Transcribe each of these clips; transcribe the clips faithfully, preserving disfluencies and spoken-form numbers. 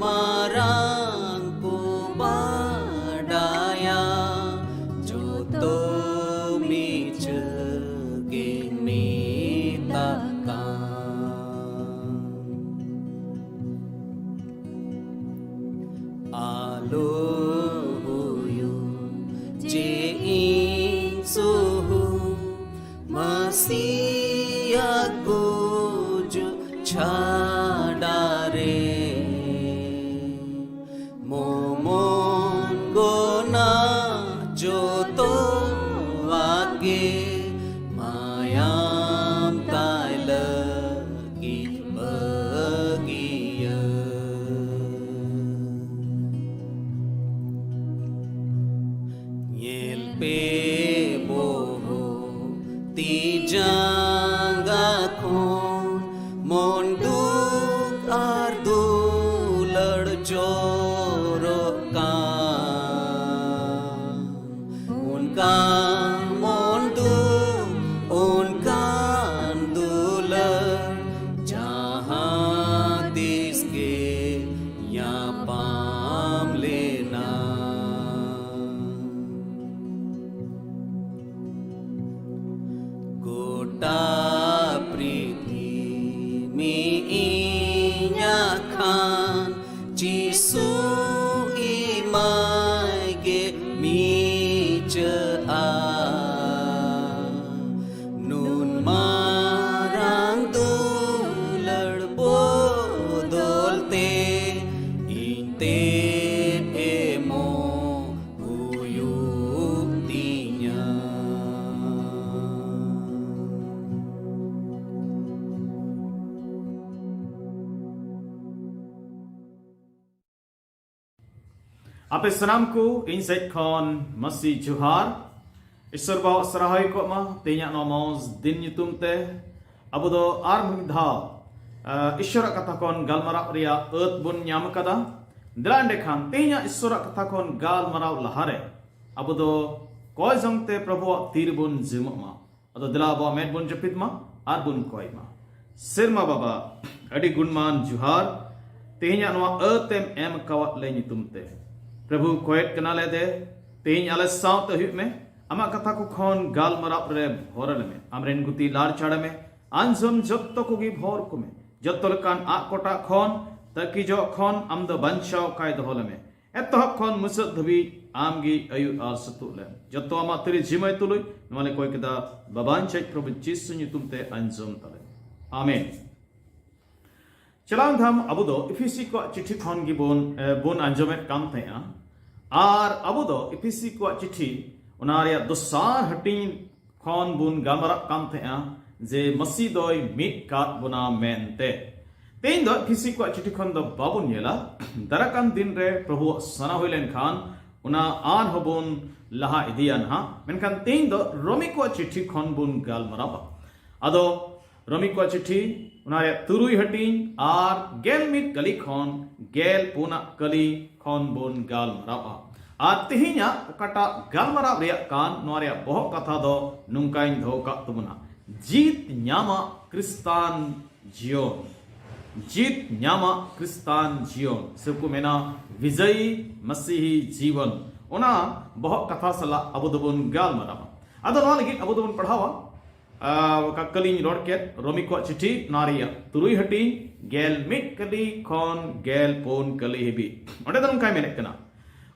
ᱢᱟᱨᱟᱝ ᱠᱚ ᱵᱟᱰᱟᱭᱟ, ᱡᱚᱛᱚ ᱢᱤᱪᱷᱟᱹ ᱜᱮ ᱢᱮᱛᱟᱜ ᱠᱟᱱ᱾ ᱟᱞᱚ ᱦᱩᱭᱩᱜ ᱡᱮ ᱤᱧ ᱥᱩᱦᱩ ᱢᱟᱹᱥᱤᱭᱟᱜ ᱜᱩᱡᱩᱜ ᱪᱷᱟᱰᱟ ᱨᱮ᱾ ᱢᱚᱢᱚᱱ ᱜᱚᱱᱟ ᱡᱚᱛᱚᱣᱟᱜ ᱜᱮ ᱢᱟᱭᱟᱢ ᱛᱟᱭ ᱞᱟᱹᱜᱤᱫ ᱵᱟᱹᱜᱤᱭᱟᱹ᱾ ᱧᱮᱞ ᱯᱮ ᱵᱚᱦᱚᱜ ᱛᱤ ᱡᱟᱸᱜᱟ ᱠᱷᱚᱱ ᱢᱚᱱ ᱫᱩᱠ ᱟᱨ ᱫᱩᱞᱟᱹᱲ ᱡᱚᱨᱚᱜ ᱠᱟᱱ᱾ ᱚᱱᱠᱟᱱ ᱢᱚᱱ ᱫᱩᱠ, ᱚᱱᱠᱟᱱ ᱫᱩᱞᱟᱹᱲ, ᱡᱟᱦᱟᱸ ᱛᱤᱥ ᱜᱮ ᱧᱟᱯᱟᱢ ᱞᱮᱱᱟ᱾ ᱜᱚᱴᱟ ᱯᱨᱤᱛᱷᱤᱢᱤ ᱤᱧᱟᱜ ᱠᱷᱟᱱ, ᱡᱤᱥᱩ ᱮᱢᱟᱭ ᱜᱮ ᱢᱤᱪᱟᱹᱜᱼᱟ᱾ ᱱᱩᱱ ᱢᱟᱨᱟᱝ ᱫᱩᱞᱟᱹᱲ ᱵᱚᱫᱚᱞ ᱛᱮ ᱤᱧ ᱛᱮᱫ ᱮᱢᱚᱜ ᱦᱩᱭᱩᱜ ᱛᱤᱧᱟ᱾ ᱟᱯᱮ ᱥᱟᱱᱟᱢ ᱠᱚ ᱤᱧ ᱥᱮᱫ ᱠᱷᱚᱱ ᱢᱟᱹᱥᱤ ᱡᱚᱦᱟᱨ᱾ ᱤᱥᱚᱨ ᱵᱟᱵᱟᱣᱟᱜ ᱥᱟᱨᱦᱟᱣ ᱦᱩᱭ ᱠᱚᱜ ᱢᱟ ᱛᱮᱦᱮᱧᱟᱜ ᱱᱚᱣᱟ ᱢᱚᱡᱽ ᱫᱤᱱ ᱧᱩᱛᱩᱢ ᱛᱮ᱾ ᱟᱵᱚ ᱫᱚ ᱟᱨ ᱢᱤᱫ ᱫᱷᱟᱣ, ᱟ, ᱤᱥᱚᱨᱟᱜ ᱠᱟᱛᱷᱟ ᱠᱷᱚᱱ ᱜᱟᱞᱢᱟᱨᱟᱣ ᱨᱮᱭᱟᱜ ᱟᱹᱛ ᱵᱚᱱ ᱧᱟᱢ ᱟᱠᱟᱫᱟ᱾ ᱫᱮᱞᱟ ᱮᱸᱰᱮᱠᱷᱟᱱ ᱛᱮᱦᱮᱧᱟᱜ ᱤᱥᱚᱨᱟᱜ ᱠᱟᱛᱷᱟ ᱠᱷᱚᱱ ᱜᱟᱞᱢᱟᱨᱟᱣ ᱞᱟᱦᱟᱨᱮ ᱟᱵᱚ ᱫᱚ ᱠᱚᱭ ᱡᱚᱝ ᱛᱮ ᱯᱨᱚᱵᱷᱩᱣᱟᱜ ᱛᱤ ᱨᱮᱵᱚᱱ ᱡᱤᱢᱟᱹᱜ ᱢᱟ᱾ ᱟᱫᱚ ᱫᱮᱞᱟ ᱟᱵᱚᱣᱟᱜ ᱢᱮᱫ ᱵᱚᱱ ᱡᱟᱹᱯᱤᱫ ᱢᱟ ᱟᱨ ᱵᱚᱱ ᱠᱚᱭ ᱢᱟ᱾ ᱥᱮᱨᱢᱟ ᱵᱟᱵᱟ, ᱟᱹᱰᱤ ᱜᱩᱱᱢᱟᱱ ᱡᱚᱦᱟᱨ᱾ ᱛᱮᱦᱮᱧᱟᱜ ᱱᱚᱣᱟ ᱟᱹᱛ ᱮᱢ ᱮᱢ ᱟᱠᱟᱣᱟᱫ ᱞᱮ ᱧᱩᱛᱩᱢ ᱛᱮ᱾ ᱯᱨᱚᱵᱷᱩ, ᱠᱚᱭᱮᱫ ᱠᱟᱱᱟ ᱞᱮ ᱫᱮ, ᱛᱮᱦᱮᱧ ᱟᱞᱮ ᱥᱟᱶᱛᱮ ᱦᱩᱭᱩᱜ ᱢᱮ, ᱟᱢᱟᱜ ᱠᱟᱛᱷᱟ ᱠᱚ ᱠᱷᱚᱱ ᱜᱟᱞᱢᱟᱨᱟᱣ ᱨᱮ ᱵᱷᱚᱨ ᱟᱞᱮ ᱢᱮ᱾ ᱟᱢᱨᱮᱱ ᱜᱩᱛᱤ ᱞᱟᱲ ᱪᱟᱲ ᱢᱮ, ᱟᱸᱡᱚᱢ ᱡᱚᱛᱚ ᱠᱚᱜᱮ ᱵᱷᱚᱨ ᱠᱚᱢᱮ᱾ ᱡᱚᱛᱚ ᱞᱮᱠᱟᱱ ᱟᱜ ᱠᱚᱴᱟᱜ ᱠᱷᱚᱱ, ᱛᱟᱹᱠᱤᱡᱚᱜ ᱠᱷᱚᱱ ᱟᱢ ᱫᱚ ᱵᱟᱧᱪᱟᱣ ᱠᱟᱭ ᱫᱚᱦᱚ ᱞᱮᱢᱮ᱾ ᱮᱛᱚᱦᱚᱵ ᱠᱷᱚᱱ ᱢᱩᱪᱟᱹᱫ ᱫᱷᱟᱹᱵᱤᱡ ᱟᱢ ᱜᱮ ᱟᱹᱭᱩᱨ ᱟᱨ ᱥᱟᱹᱛᱩᱜ ᱞᱮᱢ᱾ ᱡᱚᱛᱚ ᱟᱢᱟᱜ ᱛᱤᱨᱮ ᱡᱤᱢᱟᱹᱭ ᱛᱩᱞᱩᱡ ᱱᱚᱣᱟ ᱞᱮ ᱠᱚᱭ ᱠᱮᱫᱟ, ᱵᱟᱵᱟᱧ ᱪᱮᱫ ᱯᱨᱚᱵᱷᱩ ᱡᱤᱥᱩ ᱧᱩᱛᱩᱢ ᱛᱮ ᱟᱸᱡᱚᱢ ᱛᱟᱞᱮ᱾ ᱟᱢᱮᱱ᱾ ᱪᱟᱞᱟᱣ ᱫᱷᱟᱢ ᱟᱵᱚ ᱫᱚ ᱮᱯᱷᱤᱥᱤ ᱠᱚᱣᱟᱜ ᱪᱤᱴᱷᱤ ᱠᱷᱚᱱ ᱜᱮᱵᱚᱱ, ᱮ, ᱵᱚᱱ ᱟᱸᱡᱚᱢᱮᱫ ᱠᱟᱱ ᱛᱟᱦᱮᱸᱜᱼᱟ᱾ ᱟᱨ ᱟᱵᱚ ᱫᱚ ᱮᱯᱷᱤᱥᱤ ᱠᱚᱣᱟᱜ ᱪᱤᱴᱷᱤ, ᱚᱱᱟ ᱨᱮᱭᱟᱜ ᱫᱚᱥᱟᱨ ᱦᱟᱹᱴᱤᱧ ᱠᱷᱚᱱ ᱵᱚᱱ ᱜᱟᱞᱢᱟᱨᱟᱜ ᱠᱟᱱ ᱛᱟᱦᱮᱸᱜᱼᱟ ᱡᱮ ᱢᱟᱹᱥᱤ ᱫᱚᱭ ᱢᱤᱫ ᱠᱟᱫ ᱵᱚᱱᱟ ᱢᱮᱱᱛᱮ᱾ ᱛᱮᱦᱮᱧ ᱫᱚ ᱮᱯᱷᱤᱥᱤ ᱠᱚᱣᱟᱜ ᱪᱤᱴᱷᱤ ᱠᱷᱚᱱ ᱫᱚ ᱵᱟᱵᱚᱱ ᱧᱮᱞᱟ᱾ ᱫᱟᱨᱟᱭ ᱠᱟᱱ ᱫᱤᱱ ᱨᱮ ᱯᱨᱚᱵᱷᱩᱣᱟᱜ ᱥᱟᱱᱟ ᱦᱩᱭ ᱞᱮᱱᱠᱷᱟᱱ ᱚᱱᱟ ᱟᱨᱦᱚᱸ ᱵᱚᱱ ᱞᱟᱦᱟ ᱤᱫᱤᱭᱟ ᱱᱟᱦᱟᱜ᱾ ᱢᱮᱱᱠᱷᱟᱱ ᱛᱮᱦᱮᱧ ᱫᱚ ᱨᱳᱢᱤ ᱠᱚᱣᱟᱜ ᱪᱤᱴᱷᱤ ᱠᱷᱚᱱ ᱵᱚᱱ ᱜᱟᱞᱢᱟᱨᱟᱣᱟ᱾ ᱟᱫᱚ ᱨᱳᱢᱤ ᱠᱚᱣᱟᱜ ᱪᱤᱴᱷᱤ, ᱚᱱᱟ ᱨᱮᱭᱟᱜ ᱛᱩᱨᱩᱭ ᱦᱟᱹᱴᱤᱧ ᱟᱨ ᱜᱮᱞ ᱢᱤᱫ ᱠᱟᱹᱞᱤ ᱠᱷᱚᱱ ᱜᱮᱞ ᱯᱩᱱᱟᱜ ᱠᱟᱹᱞᱤ ᱠᱷᱚᱱ ᱵᱚᱱ ᱜᱟᱞᱢᱟᱨᱟᱣᱟ᱾ ᱟᱨ ᱛᱮᱦᱮᱧᱟᱜ ᱚᱠᱟᱴᱟᱜ ᱜᱟᱞᱢᱟᱨᱟᱣ ᱨᱮᱭᱟᱜ ᱠᱟᱱ, ᱱᱚᱣᱟ ᱨᱮᱭᱟᱜ ᱵᱚᱦᱚᱜ ᱠᱟᱛᱷᱟ ᱫᱚ ᱱᱚᱝᱠᱟᱧ ᱫᱚᱦᱚ ᱠᱟᱜ ᱛᱟᱵᱚᱱᱟ, ᱡᱤᱛ ᱧᱟᱢᱟᱜ ᱠᱨᱤᱥᱛᱟᱱ ᱡᱤᱭᱚᱱ᱾ ᱡᱤᱛ ᱧᱟᱢᱟᱜ ᱠᱨᱤᱥᱛᱟᱱ ᱡᱤᱭᱚᱱ, ᱥᱮ ᱠᱚ ᱢᱮᱱᱟ ᱵᱤᱡᱚᱭᱤ ᱢᱟᱥᱤᱦᱤ ᱡᱤᱵᱚᱱ᱾ ᱚᱱᱟ ᱵᱚᱦᱚᱜ ᱠᱟᱛᱷᱟ ᱥᱟᱞᱟᱜ ᱟᱵᱚ ᱫᱚᱵᱚᱱ ᱜᱟᱞᱢᱟᱨᱟᱣᱟ᱾ ᱟᱫᱚ ᱱᱚᱣᱟ ᱞᱟᱹᱜᱤᱫ ᱟᱵᱚ ᱫᱚᱵᱚᱱ ᱯᱟᱲᱦᱟᱣᱟ, ᱟᱨ ᱚᱠᱟ ᱠᱟᱹᱞᱤᱧ ᱨᱚᱲ ᱠᱮᱫ, ᱨᱳᱢᱤ ᱠᱚᱣᱟᱜ ᱪᱤᱴᱷᱤ, ᱚᱱᱟ ᱨᱮᱭᱟᱜ ᱛᱩᱨᱩᱭ ᱦᱟᱹᱴᱤᱧ, ᱜᱮᱞ ᱢᱤᱫ ᱠᱟᱹᱞᱤ ᱠᱷᱚᱱ ᱜᱮᱞ ᱯᱩᱱ ᱠᱟᱹᱞᱤ ᱦᱟᱹᱵᱤᱡ᱾ ᱚᱸᱰᱮ ᱫᱚ ᱱᱚᱝᱠᱟᱭ ᱢᱮᱱᱮᱫ ᱠᱟᱱᱟ,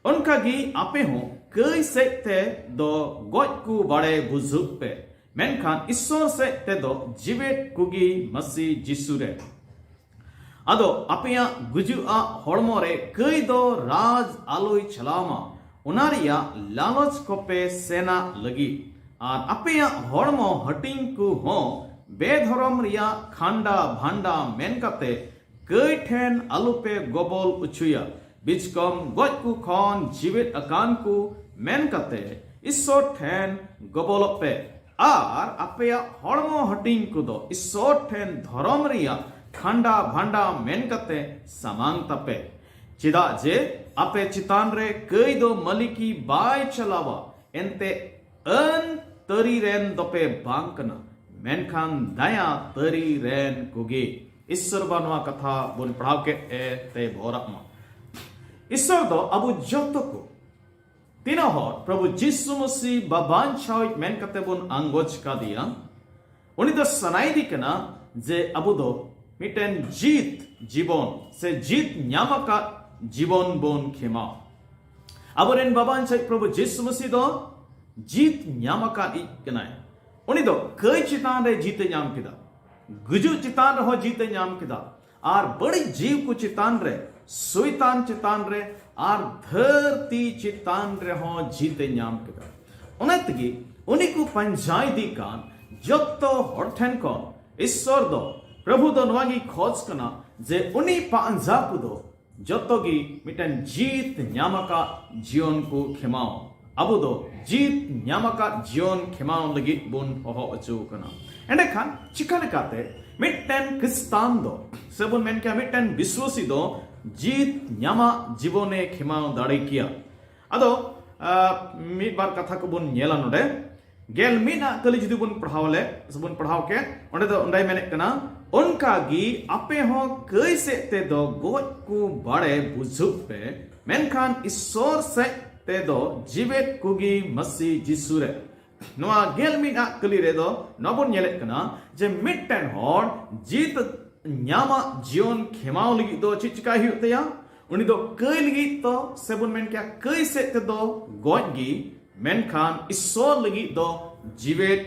ᱚᱱᱠᱟ ᱜᱮ ᱟᱯᱮ ᱦᱚᱸ ᱠᱟᱹᱭ ᱥᱮᱫ ᱛᱮ ᱫᱚ ᱜᱚᱡ ᱠᱚ ᱵᱟᱲᱮ ᱵᱩᱡᱷᱟᱹᱜ ᱯᱮ, ᱢᱮᱱᱠᱷᱟᱱ ᱤᱥᱥᱚᱨ ᱥᱮᱫ ᱛᱮ ᱫᱚ ᱡᱤᱣᱮᱫ ᱠᱚᱜᱮ ᱢᱟᱹᱥᱤ ᱡᱤᱥᱩ ᱨᱮ᱾ ᱟᱫᱚ ᱟᱯᱮᱭᱟᱜ ᱜᱩᱡᱩᱜ ᱟᱜ ᱦᱚᱲᱢᱚ ᱨᱮ ᱠᱟᱹᱭ ᱫᱚ ᱨᱟᱡᱽ ᱟᱞᱚᱭ ᱪᱟᱞᱟᱣ ᱢᱟ, ᱚᱱᱟ ᱨᱮᱭᱟᱜ ᱞᱟᱞᱚᱪ ᱠᱚᱯᱮ ᱥᱮᱱᱟᱜ ᱞᱟᱹᱜᱤᱫ᱾ ᱟᱨ ᱟᱯᱮᱭᱟᱜ ᱦᱚᱲᱢᱚ ᱦᱟᱹᱴᱤᱧ ᱠᱚ ᱦᱚᱸ ᱵᱮᱫᱷᱚᱨᱚᱢ ᱨᱮᱭᱟᱜ ᱠᱷᱟᱱᱰᱟ ᱵᱷᱟᱱᱰᱟ ᱢᱮᱱ ᱠᱟᱛᱮ ᱠᱟᱹᱭ ᱴᱷᱮᱱ ᱟᱞᱚᱯᱮ ᱜᱚᱵᱚᱞ ᱚᱪᱚᱭᱟ, ᱵᱤᱪᱠᱚᱢ ᱜᱚᱡ ᱠᱚ ᱠᱷᱚᱱ ᱡᱤᱣᱮᱫ ᱟᱠᱟᱱ ᱠᱚ ᱢᱮᱱ ᱠᱟᱛᱮ ᱤᱥᱥᱚᱨ ᱴᱷᱮᱱ ᱜᱚᱵᱚᱞᱚᱜ ᱯᱮ᱾ ᱟᱨ ᱟᱯᱮᱭᱟᱜ ᱦᱚᱲᱢᱚ ᱦᱟᱹᱴᱤᱧ ᱠᱚᱫᱚ ᱤᱥᱥᱚᱨ ᱴᱷᱮᱱ ᱫᱷᱚᱨᱚᱢ ᱨᱮᱭᱟᱜ ᱠᱷᱟᱱᱰᱟ ᱵᱷᱟᱱᱰᱟ ᱢᱮᱱ ᱠᱟᱛᱮ ᱥᱟᱢᱟᱝ ᱛᱟᱯᱮ᱾ ᱪᱮᱫᱟᱜ ᱡᱮ ᱟᱯᱮ ᱪᱮᱛᱟᱱ ᱨᱮ ᱠᱟᱹᱭ ᱫᱚ ᱢᱟᱹᱞᱤᱠᱤ ᱵᱟᱭ ᱪᱟᱞᱟᱣᱟ, ᱮᱱᱛᱮ ᱟᱹᱱ ᱛᱟᱹᱨᱤ ᱨᱮᱱ ᱫᱚᱯᱮ ᱵᱟᱝ ᱠᱟᱱᱟ, ᱢᱮᱱᱠᱷᱟᱱ ᱫᱟᱭᱟ ᱛᱟᱹᱨᱤ ᱨᱮᱱ ᱠᱚᱜᱮ᱾ ᱤᱥᱥᱚᱨ ᱵᱟ ᱱᱚᱣᱟ ᱠᱟᱛᱷᱟ ᱵᱚᱱ ᱯᱟᱲᱦᱟᱣ ᱠᱮᱫ ᱮ ᱛᱮ ᱵᱚᱨᱟᱜ ᱢᱟ᱾ ᱤᱥᱥᱚᱨ ᱫᱚ ᱟᱵᱚ ᱡᱚᱛᱚ ᱠᱚ ᱛᱤᱱᱟᱹᱜ ᱦᱚᱲ ᱯᱨᱚᱵᱷᱩ ᱡᱤᱥᱩ ᱢᱟᱹᱥᱤ ᱵᱟᱵᱟᱧᱪᱟᱣᱤᱡ ᱢᱮᱱ ᱠᱟᱛᱮ ᱵᱚᱱ ᱟᱸᱜᱚᱪ ᱠᱟᱫᱮᱭᱟ, ᱩᱱᱤ ᱫᱚ ᱥᱟᱱᱟᱭᱮᱫᱤ ᱠᱟᱱᱟ ᱡᱮ ᱟᱵᱚ ᱫᱚ ᱢᱤᱫᱴᱮᱱ ᱡᱤᱛ ᱡᱤᱵᱚᱱ ᱥᱮ ᱡᱤᱛ ᱧᱟᱢ ᱟᱠᱟᱫ ᱡᱤᱵᱚᱱ ᱵᱚᱱ ᱠᱷᱮᱢᱟᱣ᱾ ᱟᱵᱚᱨᱮᱱ ᱵᱟᱵᱟᱧᱪᱟᱣᱤᱡ ᱯᱨᱚᱵᱷᱩ ᱡᱤᱥᱩ ᱢᱟᱹᱥᱤ ᱫᱚ ᱡᱤᱛ ᱧᱟᱢ ᱟᱠᱟᱫ ᱤᱡ ᱠᱟᱱᱟᱭ᱾ ᱩᱱᱤ ᱫᱚ ᱠᱟᱹᱭ ᱪᱮᱛᱟᱱ ᱨᱮ ᱡᱤᱛ ᱮ ᱧᱟᱢ ᱠᱮᱫᱟ, ᱜᱩᱡᱩᱜ ᱪᱮᱛᱟᱱ ᱨᱮᱦᱚᱸ ᱡᱤᱛ ᱮ ᱧᱟᱢ ᱠᱮᱫᱟ, ᱟᱨ ᱵᱟᱹᱲᱤᱡ ᱡᱤᱣᱤ ᱠᱚ ᱪᱮᱛᱟᱱ ᱨᱮ, ᱥᱚᱭᱛᱟᱱ ᱪᱮᱛᱟᱱ ᱨᱮ, ᱟᱨ ᱫᱷᱟᱹᱨᱛᱤ ᱪᱮᱛᱟᱱ ᱨᱮᱦᱚᱸ ᱡᱤᱛ ᱮ ᱧᱟᱢ ᱠᱮᱫᱟ᱾ ᱚᱱᱟ ᱛᱮᱜᱮ ᱩᱱᱤ ᱠᱚ ᱯᱟᱸᱡᱟ ᱤᱫᱤ ᱠᱟᱱ ᱡᱚᱛᱚ ᱦᱚᱲ ᱴᱷᱮᱱ ᱠᱷᱚᱱ ᱤᱥᱥᱚᱨ ᱫᱚ, ᱯᱨᱚᱵᱷᱩ ᱫᱚ ᱱᱚᱣᱟ ᱜᱮ ᱠᱷᱚᱡᱽ ᱠᱟᱱᱟ ᱡᱮ ᱩᱱᱤ ᱯᱟᱸᱡᱟ ᱠᱚᱫᱚ ᱡᱚᱛᱚ ᱜᱮ ᱢᱤᱫᱴᱮᱱ ᱡᱤᱛ ᱧᱟᱢ ᱟᱠᱟᱫ ᱡᱤᱭᱚᱱ ᱠᱚ ᱠᱷᱮᱢᱟᱣ᱾ ᱟᱵᱚ ᱫᱚ ᱡᱤᱛ ᱧᱟᱢ ᱟᱠᱟᱫ ᱡᱤᱭᱚᱱ ᱠᱷᱮᱢᱟᱣ ᱞᱟᱹᱜᱤᱫ ᱵᱚᱱ ᱦᱚᱦᱚ ᱦᱚᱪᱚ ᱟᱠᱟᱱᱟ᱾ ᱮᱸᱰᱮᱠᱷᱟᱱ ᱪᱤᱠᱟ ᱞᱮᱠᱟᱛᱮ ᱢᱤᱫᱴᱮᱱ ᱠᱷᱨᱤᱥᱛᱟᱱ ᱫᱚ, ᱥᱮᱵᱚᱱ ᱢᱮᱱ ᱠᱮᱭᱟ ᱢᱤᱫᱴᱮᱱ ᱵᱤᱥᱣᱟᱥᱤ ᱫᱚ ᱡᱤᱛ ᱧᱟᱢᱟᱜ ᱡᱤᱵᱚᱱᱮ ᱠᱷᱮᱢᱟᱣ ᱫᱟᱲᱮ ᱠᱮᱭᱟ? ᱟᱫᱚ ᱟᱸ, ᱢᱤᱫ ᱵᱟᱨ ᱠᱟᱛᱷᱟ ᱠᱚᱵᱚᱱ ᱧᱮᱞᱟ ᱱᱚᱰᱮ᱾ ᱜᱮᱞ ᱢᱤᱫ ᱟᱜ ᱠᱟᱹᱞᱤ ᱡᱩᱫᱤ ᱵᱚᱱ ᱯᱟᱲᱦᱟᱣ ᱞᱮ, ᱥᱮ ᱵᱚᱱ ᱯᱟᱲᱦᱟᱣ ᱠᱮ, ᱚᱸᱰᱮ ᱫᱚ, ᱚᱸᱰᱮᱭ ᱢᱮᱱᱮᱫ ᱠᱟᱱᱟ, "ᱚᱱᱠᱟ ᱜᱮ ᱟᱯᱮ ᱦᱚᱸ ᱠᱟᱹᱭ ᱥᱮᱫ ᱛᱮᱫᱚ ᱜᱚᱡ ᱠᱚ ᱵᱟᱲᱮ ᱵᱩᱡᱷᱟᱹᱜ ᱯᱮ, ᱢᱮᱱᱠᱷᱟᱱ ᱤᱥᱥᱚᱨ ᱥᱮᱫ ᱛᱮᱫᱚ ᱡᱤᱣᱮᱫ ᱠᱚᱜᱮ ᱢᱟᱹᱥᱤ ᱡᱤᱥᱩ ᱨᱮ᱾" ᱱᱚᱣᱟ ᱜᱮᱞ ᱢᱤᱫ ᱟᱜ ᱠᱟᱹᱞᱤ ᱨᱮᱫᱚ ᱱᱚᱣᱟ ᱵᱚᱱ ᱧᱮᱞᱮᱫ ᱠᱟᱱᱟ ᱡᱮ ᱢᱤᱫᱴᱮᱱ ᱦᱚᱲ ᱡᱤᱛ ᱧᱟᱢᱟᱜ ᱡᱤᱭᱚᱱ ᱠᱷᱮᱢᱟᱣ ᱞᱟᱹᱜᱤᱫ ᱫᱚ ᱪᱮᱫ ᱪᱤᱠᱟᱭ ᱦᱩᱭᱩᱜ ᱛᱟᱭᱟ? ᱩᱱᱤ ᱫᱚ ᱠᱟᱹᱭ ᱞᱟᱹᱜᱤᱫ ᱫᱚ, ᱥᱮᱵᱚᱱ ᱢᱮᱱ ᱠᱮᱭᱟ, ᱠᱟᱹᱭ ᱥᱮᱫ ᱛᱮᱫᱚ ᱜᱚᱡ ᱜᱮ, ᱢᱮᱱᱠᱷᱟᱱ ᱤᱥᱥᱚᱨ ᱞᱟᱹᱜᱤᱫ ᱫᱚ ᱡᱤᱣᱮᱫ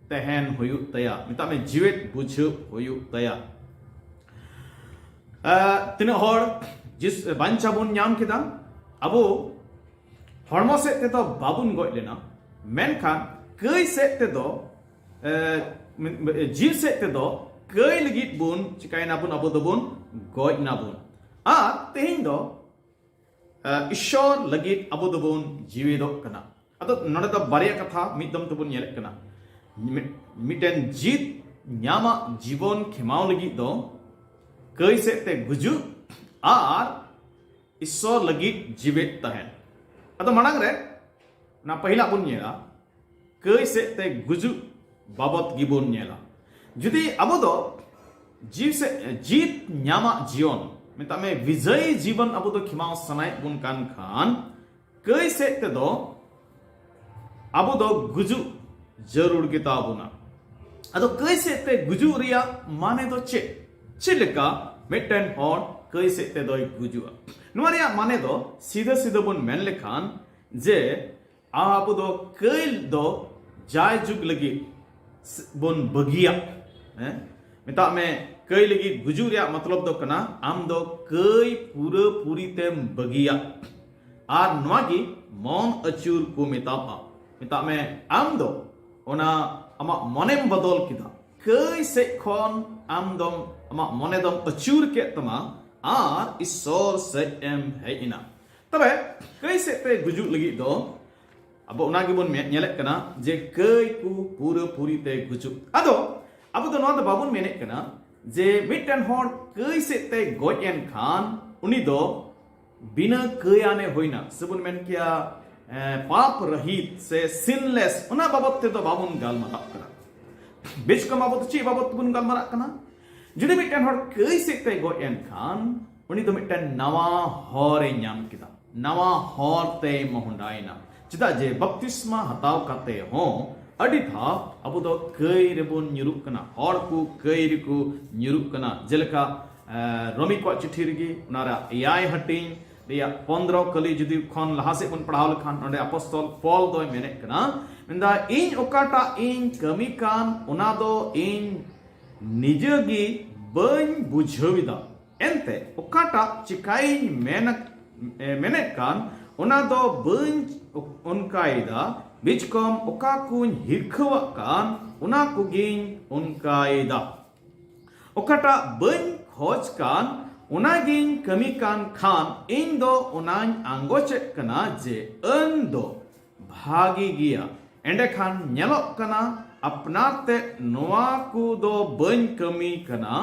ᱛᱟᱦᱮᱱ ᱦᱩᱭᱩᱜ ᱛᱟᱭᱟ᱾ ᱢᱮᱛᱟᱜ ᱢᱮ, ᱡᱤᱣᱮᱫ ᱵᱩᱡᱷᱟᱹᱣ ᱦᱩᱭᱩᱜ ᱛᱟᱭᱟ᱾ ᱟᱸ, ᱛᱤᱱᱟᱹᱜ ᱦᱚᱲ ᱡᱤᱥ-, ᱵᱟᱧᱪᱟᱣ ᱵᱚᱱ ᱧᱟᱢ ᱠᱮᱫᱟ? ᱟᱵᱚ ᱦᱚᱲᱢᱚ ᱥᱮᱫ ᱛᱮᱫᱚ ᱵᱟᱵᱚᱱ ᱜᱚᱡ ᱞᱮᱱᱟ, ᱢᱮᱱᱠᱷᱟᱱ ᱠᱟᱹᱭ ᱥᱮᱫ ᱛᱮᱫᱚ, ᱮ, ᱢᱤ-, ᱢᱤ-, ᱡᱤᱣᱤ ᱥᱮᱫ ᱛᱮᱫᱚ ᱠᱟᱹᱭ ᱞᱟᱹᱜᱤᱫ ᱵᱚᱱ ᱪᱤᱠᱟᱭᱱᱟᱵᱚᱱ? ᱟᱵᱚ ᱫᱚᱵᱚᱱ ᱜᱚᱡ ᱱᱟᱵᱚᱱ᱾ ᱟᱨ ᱛᱮᱦᱮᱧ ᱫᱚ, ᱮ, ᱤᱥᱥᱚᱨ ᱞᱟᱹᱜᱤᱫ ᱟᱵᱚ ᱫᱚᱵᱚᱱ ᱡᱤᱣᱮᱫᱚᱜ ᱠᱟᱱᱟ᱾ ᱟᱫᱚ ᱱᱚᱰᱮ ᱫᱚ ᱵᱟᱨᱭᱟ ᱠᱟᱛᱷᱟ ᱢᱤᱫ ᱫᱚᱢ ᱛᱮᱵᱚᱱ ᱧᱮᱞᱮᱫ ᱠᱟᱱᱟ᱾ ᱢᱤᱫ-, ᱢᱤᱫᱴᱮᱱ ᱡᱤᱛ ᱧᱟᱢᱟᱜ ᱡᱤᱵᱚᱱ ᱠᱷᱮᱢᱟᱣ ᱞᱟᱹᱜᱤᱫ ᱫᱚ ᱠᱟᱹᱭ ᱥᱮᱫ ᱛᱮ ᱜᱩᱡᱩᱜ ᱟᱨ ᱤᱥᱥᱚᱨ ᱞᱟᱹᱜᱤᱫ ᱡᱤᱣᱮᱫ ᱛᱟᱦᱮᱱ᱾ ᱟᱫᱚ ᱢᱟᱲᱟᱝ ᱨᱮ ᱚᱱᱟ ᱯᱟᱹᱦᱤᱞᱟᱜ ᱵᱚᱱ ᱧᱮᱞᱟ, ᱠᱟᱹᱭ ᱥᱮᱫ ᱛᱮ ᱜᱩᱡᱩᱜ ᱵᱟᱵᱚᱛ ᱜᱮᱵᱚᱱ ᱧᱮᱞᱟ᱾ ᱡᱩᱫᱤ ᱟᱵᱚ ᱫᱚ ᱡᱤᱣᱤ ᱥᱮ ᱡᱤᱛ ᱧᱟᱢᱟᱜ ᱡᱤᱭᱚᱱ, ᱢᱮᱛᱟᱜ ᱢᱮ ᱵᱤᱡᱚᱭᱤ ᱡᱤᱵᱚᱱ ᱟᱵᱚ ᱫᱚ ᱠᱷᱮᱢᱟᱣ ᱥᱟᱱᱟᱭᱮᱫ ᱵᱚᱱ ᱠᱟᱱ ᱠᱷᱟᱱ, ᱠᱟᱹᱭ ᱥᱮᱫ ᱛᱮᱫᱚ ᱟᱵᱚ ᱫᱚ ᱜᱩᱡᱩᱜ ᱡᱟᱹᱨᱩᱲ ᱜᱮᱛᱟ ᱵᱚᱱᱟ᱾ ᱟᱫᱚ ᱠᱟᱹᱭ ᱥᱮᱫ ᱛᱮ ᱜᱩᱡᱩᱜ ᱨᱮᱭᱟᱜ ᱢᱟᱱᱮ ᱫᱚ ᱪᱮᱫ? ᱪᱮᱫ ᱞᱮᱠᱟ ᱢᱤᱫᱴᱮᱱ ᱦᱚᱲ ᱠᱟᱹᱭ ᱥᱮᱫ ᱛᱮᱫᱚᱭ ᱜᱩᱡᱩᱜᱼᱟ? ᱱᱚᱣᱟ ᱨᱮᱭᱟᱜ ᱢᱟᱱᱮ ᱫᱚ ᱥᱤᱫᱷᱟᱹ ᱥᱤᱫᱷᱟᱹ ᱵᱚᱱ ᱢᱮᱱ ᱞᱮᱠᱷᱟᱱ ᱡᱮ ᱟᱵᱚ ᱫᱚ ᱠᱟᱹᱭ ᱫᱚ ᱡᱟᱭ ᱡᱩᱜᱽ ᱞᱟᱹᱜᱤᱫ ᱵᱚᱱ ᱵᱟᱹᱜᱤᱭᱟ᱾ ᱦᱮᱸ? ᱢᱮᱛᱟᱜ ᱢᱮ, ᱠᱟᱹᱭ ᱞᱟᱹᱜᱤᱫ ᱜᱩᱡᱩᱜ ᱨᱮᱭᱟᱜ ᱢᱚᱛᱞᱚᱵ ᱫᱚ ᱠᱟᱱᱟ, ᱟᱢ ᱫᱚ ᱠᱟᱹᱭ ᱯᱩᱨᱟᱹ ᱯᱩᱨᱤ ᱛᱮᱢ ᱵᱟᱹᱜᱤᱭᱟ᱾ ᱟᱨ ᱱᱚᱣᱟ ᱜᱮ ᱢᱚᱱ ᱟᱹᱪᱩᱨ ᱠᱚ ᱢᱮᱛᱟᱜᱼᱟ᱾ ᱢᱮᱛᱟᱜ ᱢᱮ, ᱟᱢ ᱫᱚ ᱚᱱᱟ ᱟᱢᱟᱜ ᱢᱚᱱᱮᱢ ᱵᱚᱫᱚᱞ ᱠᱮᱫᱟ, ᱠᱟᱹᱭ ᱥᱮᱫ ᱠᱷᱚᱱ ᱟᱢ ᱫᱚᱢ, ᱟᱢᱟᱜ ᱢᱚᱱᱮ ᱫᱚᱢ ᱟᱹᱪᱩᱨ ᱠᱮᱫ ᱛᱟᱢᱟ ᱟᱨ ᱤᱥᱥᱚᱨ ᱥᱮᱫ ᱮᱢ ᱦᱮᱡ ᱮᱱᱟ᱾ ᱛᱚᱵᱮ ᱠᱟᱹᱭ ᱥᱮᱫ ᱛᱮ ᱜᱩᱡᱩᱜ ᱞᱟᱹᱜᱤᱫ ᱫᱚ ᱟᱵᱚ ᱚᱱᱟ ᱜᱮᱵᱚᱱ ᱢᱮ-, ᱧᱮᱞᱮᱫ ᱠᱟᱱᱟ ᱡᱮ ᱠᱟᱹᱭ ᱠᱚ ᱯᱩᱨᱟᱹ ᱯᱩᱨᱤ ᱛᱮ ᱜᱩᱡᱩᱜ᱾ ᱟᱫᱚ ᱟᱵᱚ ᱫᱚ ᱱᱚᱣᱟ ᱫᱚ ᱵᱟᱵᱚᱱ ᱢᱮᱱᱮᱫ ᱠᱟᱱᱟ ᱡᱮ ᱢᱤᱫᱴᱮᱱ ᱦᱚᱲ ᱠᱟᱹᱭ ᱥᱮᱫ ᱛᱮ ᱜᱚᱡ ᱮᱱ ᱠᱷᱟᱱ ᱩᱱᱤ ᱫᱚ ᱵᱤᱱᱟᱹ ᱠᱟᱹᱭᱟᱱᱮ ᱦᱩᱭᱱᱟ, ᱥᱮᱵᱚᱱ ᱢᱮᱱ ᱠᱮᱭᱟ, ᱮ, ᱯᱟᱯ ᱨᱟᱦᱤᱛ ᱥᱮ sinless, ᱚᱱᱟ ᱵᱟᱵᱚᱛ ᱛᱮᱫᱚ ᱵᱟᱵᱚᱱ ᱜᱟᱞᱢᱟᱨᱟᱜ ᱠᱟᱱᱟ᱾ ᱵᱮᱥ ᱠᱚ ᱵᱟᱵᱚᱛ ᱪᱮᱫ ᱵᱟᱵᱚᱛ ᱛᱮᱵᱚᱱ ᱜᱟᱞᱢᱟᱨᱟᱜ ᱠᱟᱱᱟ? ᱡᱩᱫᱤ ᱢᱤᱫᱴᱮᱱ ᱦᱚᱲ ᱠᱟᱹᱭ ᱥᱮᱫ ᱛᱮ ᱜᱚᱡ ᱮᱱ ᱠᱷᱟᱱ ᱩᱱᱤ ᱫᱚ ᱢᱤᱫᱴᱮᱱ ᱱᱟᱣᱟ ᱦᱚᱨᱮ ᱧᱟᱢ ᱠᱮᱫᱟ, ᱱᱟᱣᱟ ᱦᱚᱨ ᱛᱮᱭ ᱢᱚᱦᱰᱟᱭᱮᱱᱟ᱾ ᱪᱮᱫᱟᱜ ᱡᱮ ᱵᱟᱯᱛᱤᱥᱢᱟ ᱦᱟᱛᱟᱣ ᱠᱟᱛᱮ ᱦᱚᱸ ᱟᱹᱰᱤ ᱫᱷᱟᱣ ᱟᱵᱚ ᱫᱚ ᱠᱟᱹᱭ ᱨᱮᱵᱚᱱ ᱧᱩᱨᱩᱜ ᱠᱟᱱᱟ, ᱦᱚᱲ ᱠᱚ ᱠᱟᱹᱭ ᱨᱮᱠᱚ ᱧᱩᱨᱩᱜ ᱠᱟᱱᱟ᱾ ᱡᱮᱞᱮᱠᱟ, ᱮ, ᱨᱳᱢᱤ ᱠᱚᱣᱟᱜ ᱪᱤᱴᱷᱤ ᱨᱮᱜᱮ ᱚᱱᱟ ᱨᱮᱭᱟᱜ ᱮᱭᱟᱭ ᱦᱟᱹᱴᱤᱧ ᱨᱮᱭᱟᱜ ᱯᱚᱱᱫᱽᱨᱚ ᱠᱟᱹᱞᱤ ᱡᱩᱫᱤ ᱠᱷᱚᱱ ᱞᱟᱦᱟ ᱥᱮᱫ ᱵᱚᱱ ᱯᱟᱲᱦᱟᱣ ᱞᱮᱠᱷᱟᱱ, ᱚᱸᱰᱮ ᱟᱯᱚᱥᱛᱚᱞ ᱯᱚᱞ ᱫᱚᱭ ᱢᱮᱱᱮᱫ ᱠᱟᱱᱟ, ᱢᱮᱱᱫᱟ, "ᱤᱧ ᱚᱠᱟᱴᱟᱜ ᱤᱧ ᱠᱟᱹᱢᱤ ᱠᱟᱱ ᱚᱱᱟ ᱫᱚ ᱤᱧ ᱱᱤᱡᱮ ᱜᱮ ᱵᱟᱹᱧ ᱵᱩᱡᱷᱟᱹᱣ ᱮᱫᱟ, ᱮᱱᱛᱮ ᱚᱠᱟᱴᱟᱜ ᱪᱤᱠᱟᱭᱤᱧ ᱢᱮᱱ, ᱮ, ᱢᱮᱱᱮᱫ ᱠᱟᱱ ᱚᱱᱟ ᱫᱚ ᱵᱟᱹᱧ ᱚᱱᱠᱟᱭᱮᱫᱟ, ᱵᱤᱪᱠᱚᱢ ᱚᱠᱟ ᱠᱚᱧ ᱦᱤᱨᱠᱷᱟᱹᱣᱟᱜ ᱠᱟᱱ ᱚᱱᱟ ᱠᱚᱜᱮᱧ ᱚᱱᱠᱟᱭᱮᱫᱟ᱾ ᱚᱠᱟᱴᱟᱜ ᱵᱟᱹᱧ ᱠᱷᱚᱡᱽ ᱠᱟᱱ ᱚᱱᱟᱜᱤᱧ ᱠᱟᱹᱢᱤ ᱠᱟᱱ ᱠᱷᱟᱱ ᱤᱧ ᱫᱚ ᱚᱱᱟᱧ ᱟᱸᱜᱚᱪᱮᱫ ᱠᱟᱱᱟ ᱡᱮ ᱟᱹᱱ ᱫᱚ ᱵᱷᱟᱜᱮ ᱜᱮᱭᱟ᱾ ᱮᱸᱰᱮᱠᱷᱟᱱ ᱧᱮᱞᱚᱜ ᱠᱟᱱᱟ ᱟᱯᱱᱟᱨ ᱛᱮ ᱱᱚᱣᱟ ᱠᱚ ᱫᱚ ᱵᱟᱹᱧ ᱠᱟᱹᱢᱤ ᱠᱟᱱᱟ,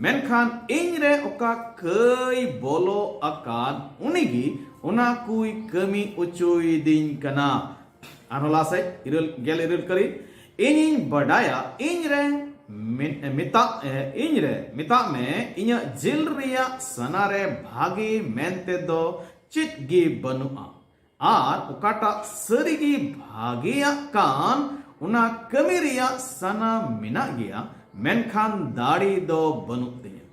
ᱢᱮᱱᱠᱷᱟᱱ ᱤᱧ ᱨᱮ ᱚᱠᱟ ᱠᱟᱹᱭ ᱵᱚᱞᱚ ᱟᱠᱟᱱ ᱩᱱᱤᱜᱮ ᱚᱱᱟ ᱠᱚᱭ ᱠᱟᱹᱢᱤ ᱚᱪᱚᱭᱮᱫᱤᱧ ᱠᱟᱱᱟ᱾" ᱟᱨᱦᱚᱸ ᱞᱟᱦᱟ ᱥᱮᱫ ᱤᱨᱟᱹᱞ, ᱜᱮᱞ ᱤᱨᱟᱹᱞ ᱠᱟᱹᱨᱤ, "ᱤᱧᱤᱧ ᱵᱟᱰᱟᱭᱟ ᱤᱧ ᱨᱮ ᱢᱮᱛᱟᱜ ᱤᱧ ᱨᱮ ᱢᱮᱛᱟᱜ ᱢᱮ, ᱤᱧᱟᱹᱜ ᱡᱤᱞ ᱨᱮᱭᱟᱜ ᱥᱟᱱᱟ ᱨᱮ ᱵᱷᱟᱜᱮ ᱢᱮᱱᱛᱮ ᱫᱚ ᱪᱮᱫ ᱜᱮ ᱵᱟᱹᱱᱩᱜᱼᱟ᱾ ᱟᱨ ᱚᱠᱟᱴᱟᱜ ᱥᱟᱹᱨᱤᱜᱮ ᱵᱷᱟᱜᱮᱭᱟᱜ ᱠᱟᱱ, ᱚᱱᱟ ᱠᱟᱹᱢᱤ ᱨᱮᱭᱟᱜ ᱥᱟᱱᱟ ᱢᱮᱱᱟᱜ ᱜᱮᱭᱟ, ᱢᱮᱱᱠᱷᱟᱱ ᱫᱟᱲᱮ ᱫᱚ ᱵᱟᱹᱱᱩᱜ ᱛᱤᱧᱟᱹ᱾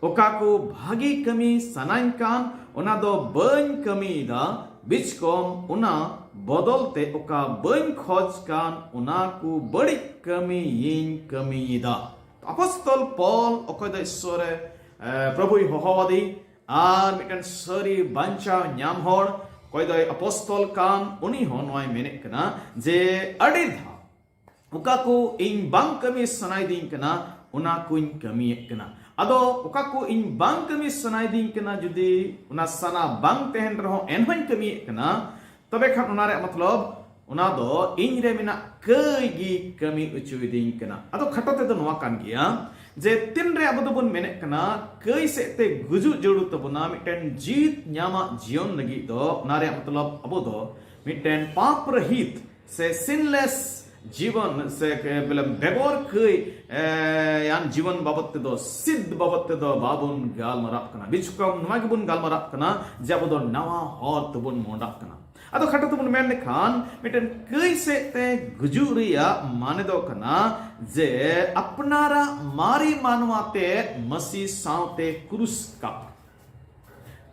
ᱚᱠᱟ ᱠᱚ ᱵᱷᱟᱜᱮ ᱠᱟᱹᱢᱤ ᱥᱟᱱᱟᱧ ᱠᱟᱱ, ᱚᱱᱟ ᱫᱚ ᱵᱟᱹᱧ ᱠᱟᱹᱢᱤᱭᱮᱫᱟ, ᱵᱤᱪᱠᱚᱢ ᱚᱱᱟ ᱵᱚᱫᱚᱞ ᱛᱮ ᱚᱠᱟ ᱵᱟᱹᱧ ᱠᱷᱚᱡᱽ ᱠᱟᱱ, ᱚᱱᱟ ᱠᱚ ᱵᱟᱹᱲᱤᱡ ᱠᱟᱹᱢᱤᱭᱤᱧ ᱠᱟᱹᱢᱤᱭᱮᱫᱟ᱾ ᱟᱯᱚᱥᱛᱚᱞ ᱯᱚᱞ, ᱚᱠᱚᱭ ᱫᱚ ᱤᱥᱥᱚᱨᱮ ᱯᱨᱚᱵᱷᱩᱭ ᱦᱚᱦᱚᱣᱟᱫᱮ ᱟᱨ ᱢᱤᱫᱴᱮᱱ ᱥᱟᱹᱨᱤ ᱵᱟᱧᱪᱟᱣ ᱧᱟᱢ ᱦᱚᱲ, ᱚᱠᱚᱭ ᱫᱚᱭ ᱟᱯᱚᱥᱛᱚᱞ ᱠᱟᱱ, ᱩᱱᱤ ᱦᱚᱸ ᱱᱚᱣᱟᱭ ᱢᱮᱱᱮᱫ ᱠᱟᱱᱟ ᱡᱮ ᱟᱹᱰᱤ ᱫᱷᱟᱣ ᱚᱠᱟ ᱠᱚ ᱤᱧ ᱵᱟᱝ ᱠᱟᱹᱢᱤ ᱥᱟᱱᱟᱭᱮᱫᱤᱧ ᱠᱟᱱᱟ, ᱚᱱᱟ ᱠᱚᱧ ᱠᱟᱹᱢᱤᱭᱮᱫ ᱠᱟᱱᱟ᱾ ᱟᱫᱚ ᱚᱠᱟ ᱠᱚ ᱤᱧ ᱵᱟᱝ ᱠᱟᱹᱢᱤ ᱥᱟᱱᱟᱭᱮᱫᱤᱧ ᱠᱟᱱᱟ, ᱡᱩᱫᱤ ᱚᱱᱟ ᱥᱟᱱᱟ ᱵᱟᱝ ᱛᱟᱦᱮᱱ ᱨᱮᱦᱚᱸ ᱮᱱᱦᱚᱸᱧ ᱠᱟᱹᱢᱤᱭᱮᱫ ᱠᱟᱱᱟ, ᱛᱚᱵᱮ ᱠᱷᱟᱱ ᱚᱱᱟ ᱨᱮᱭᱟᱜ ᱢᱚᱛᱞᱚᱵ ᱚᱱᱟ ᱫᱚ ᱤᱧ ᱨᱮ ᱢᱮᱱᱟᱜ ᱠᱟᱹᱭ ᱜᱮ ᱠᱟᱹᱢᱤ ᱦᱚᱪᱚᱭᱮᱫᱤᱧ ᱠᱟᱱᱟ᱾ ᱟᱫᱚ ᱠᱷᱟᱴᱚ ᱛᱮᱫᱚ ᱱᱚᱣᱟ ᱠᱟᱱ ᱜᱮᱭᱟ ᱡᱮ ᱛᱤᱱᱨᱮ ᱟᱵᱚ ᱫᱚᱵᱚᱱ ᱢᱮᱱᱮᱫ ᱠᱟᱱᱟ ᱠᱟᱹᱭ ᱥᱮᱫ ᱛᱮ ᱜᱩᱡᱩᱜ ᱡᱟᱹᱨᱩᱲ ᱛᱟᱵᱚᱱᱟ ᱢᱤᱫᱴᱮᱱ ᱡᱤᱛ ᱧᱟᱢᱟᱜ ᱡᱤᱭᱚᱱ ᱞᱟᱹᱜᱤᱫ ᱫᱚ, ᱚᱱᱟ ᱨᱮᱭᱟᱜ ᱢᱚᱛᱞᱚᱵ ᱟᱵᱚ ᱫᱚ ᱢᱤᱫᱴᱮᱱ ᱯᱟᱯ ᱨᱟᱹᱦᱤᱛ ᱥᱮ ᱥᱤᱱᱞᱮᱥ ᱡᱤᱵᱚᱱ ᱥᱮ ᱵᱚᱞᱮ ᱵᱮᱜᱚᱨ ᱠᱟᱹᱭ ᱮ, ᱭᱟᱱ ᱡᱤᱵᱚᱱ ᱵᱟᱵᱚᱫ ᱛᱮᱫᱚ, ᱥᱤᱫ ᱵᱟᱵᱚᱫ ᱛᱮᱫᱚ ᱵᱟᱵᱚᱱ ᱜᱟᱞᱢᱟᱨᱟᱜ ᱠᱟᱱᱟ᱾ ᱵᱤᱪᱠᱚᱢ ᱱᱚᱣᱟ ᱜᱮᱵᱚᱱ ᱜᱟᱞᱢᱟᱨᱟᱜ ᱠᱟᱱᱟ ᱡᱮ ᱟᱵᱚ ᱫᱚ ᱱᱟᱣᱟ ᱦᱚᱨ ᱛᱮᱵᱚᱱ ᱢᱚᱦᱰᱟᱜ ᱠᱟᱱᱟ᱾ ᱟᱫᱚ ᱠᱷᱟᱴᱚ ᱛᱮᱵᱚᱱ ᱢᱮᱱ ᱞᱮᱠᱷᱟᱱ ᱢᱤᱫᱴᱮᱱ ᱠᱟᱹᱭ ᱥᱮᱫ ᱛᱮ ᱜᱩᱡᱩᱜ ᱨᱮᱭᱟᱜ ᱢᱟᱱᱮ ᱫᱚ ᱠᱟᱱᱟ ᱡᱮ ᱟᱯᱱᱟᱨᱟᱜ ᱢᱟᱨᱮ ᱢᱟᱱᱣᱟ ᱛᱮ ᱢᱟᱹᱥᱤ ᱥᱟᱶᱛᱮ ᱠᱨᱩᱥ ᱠᱟᱜ᱾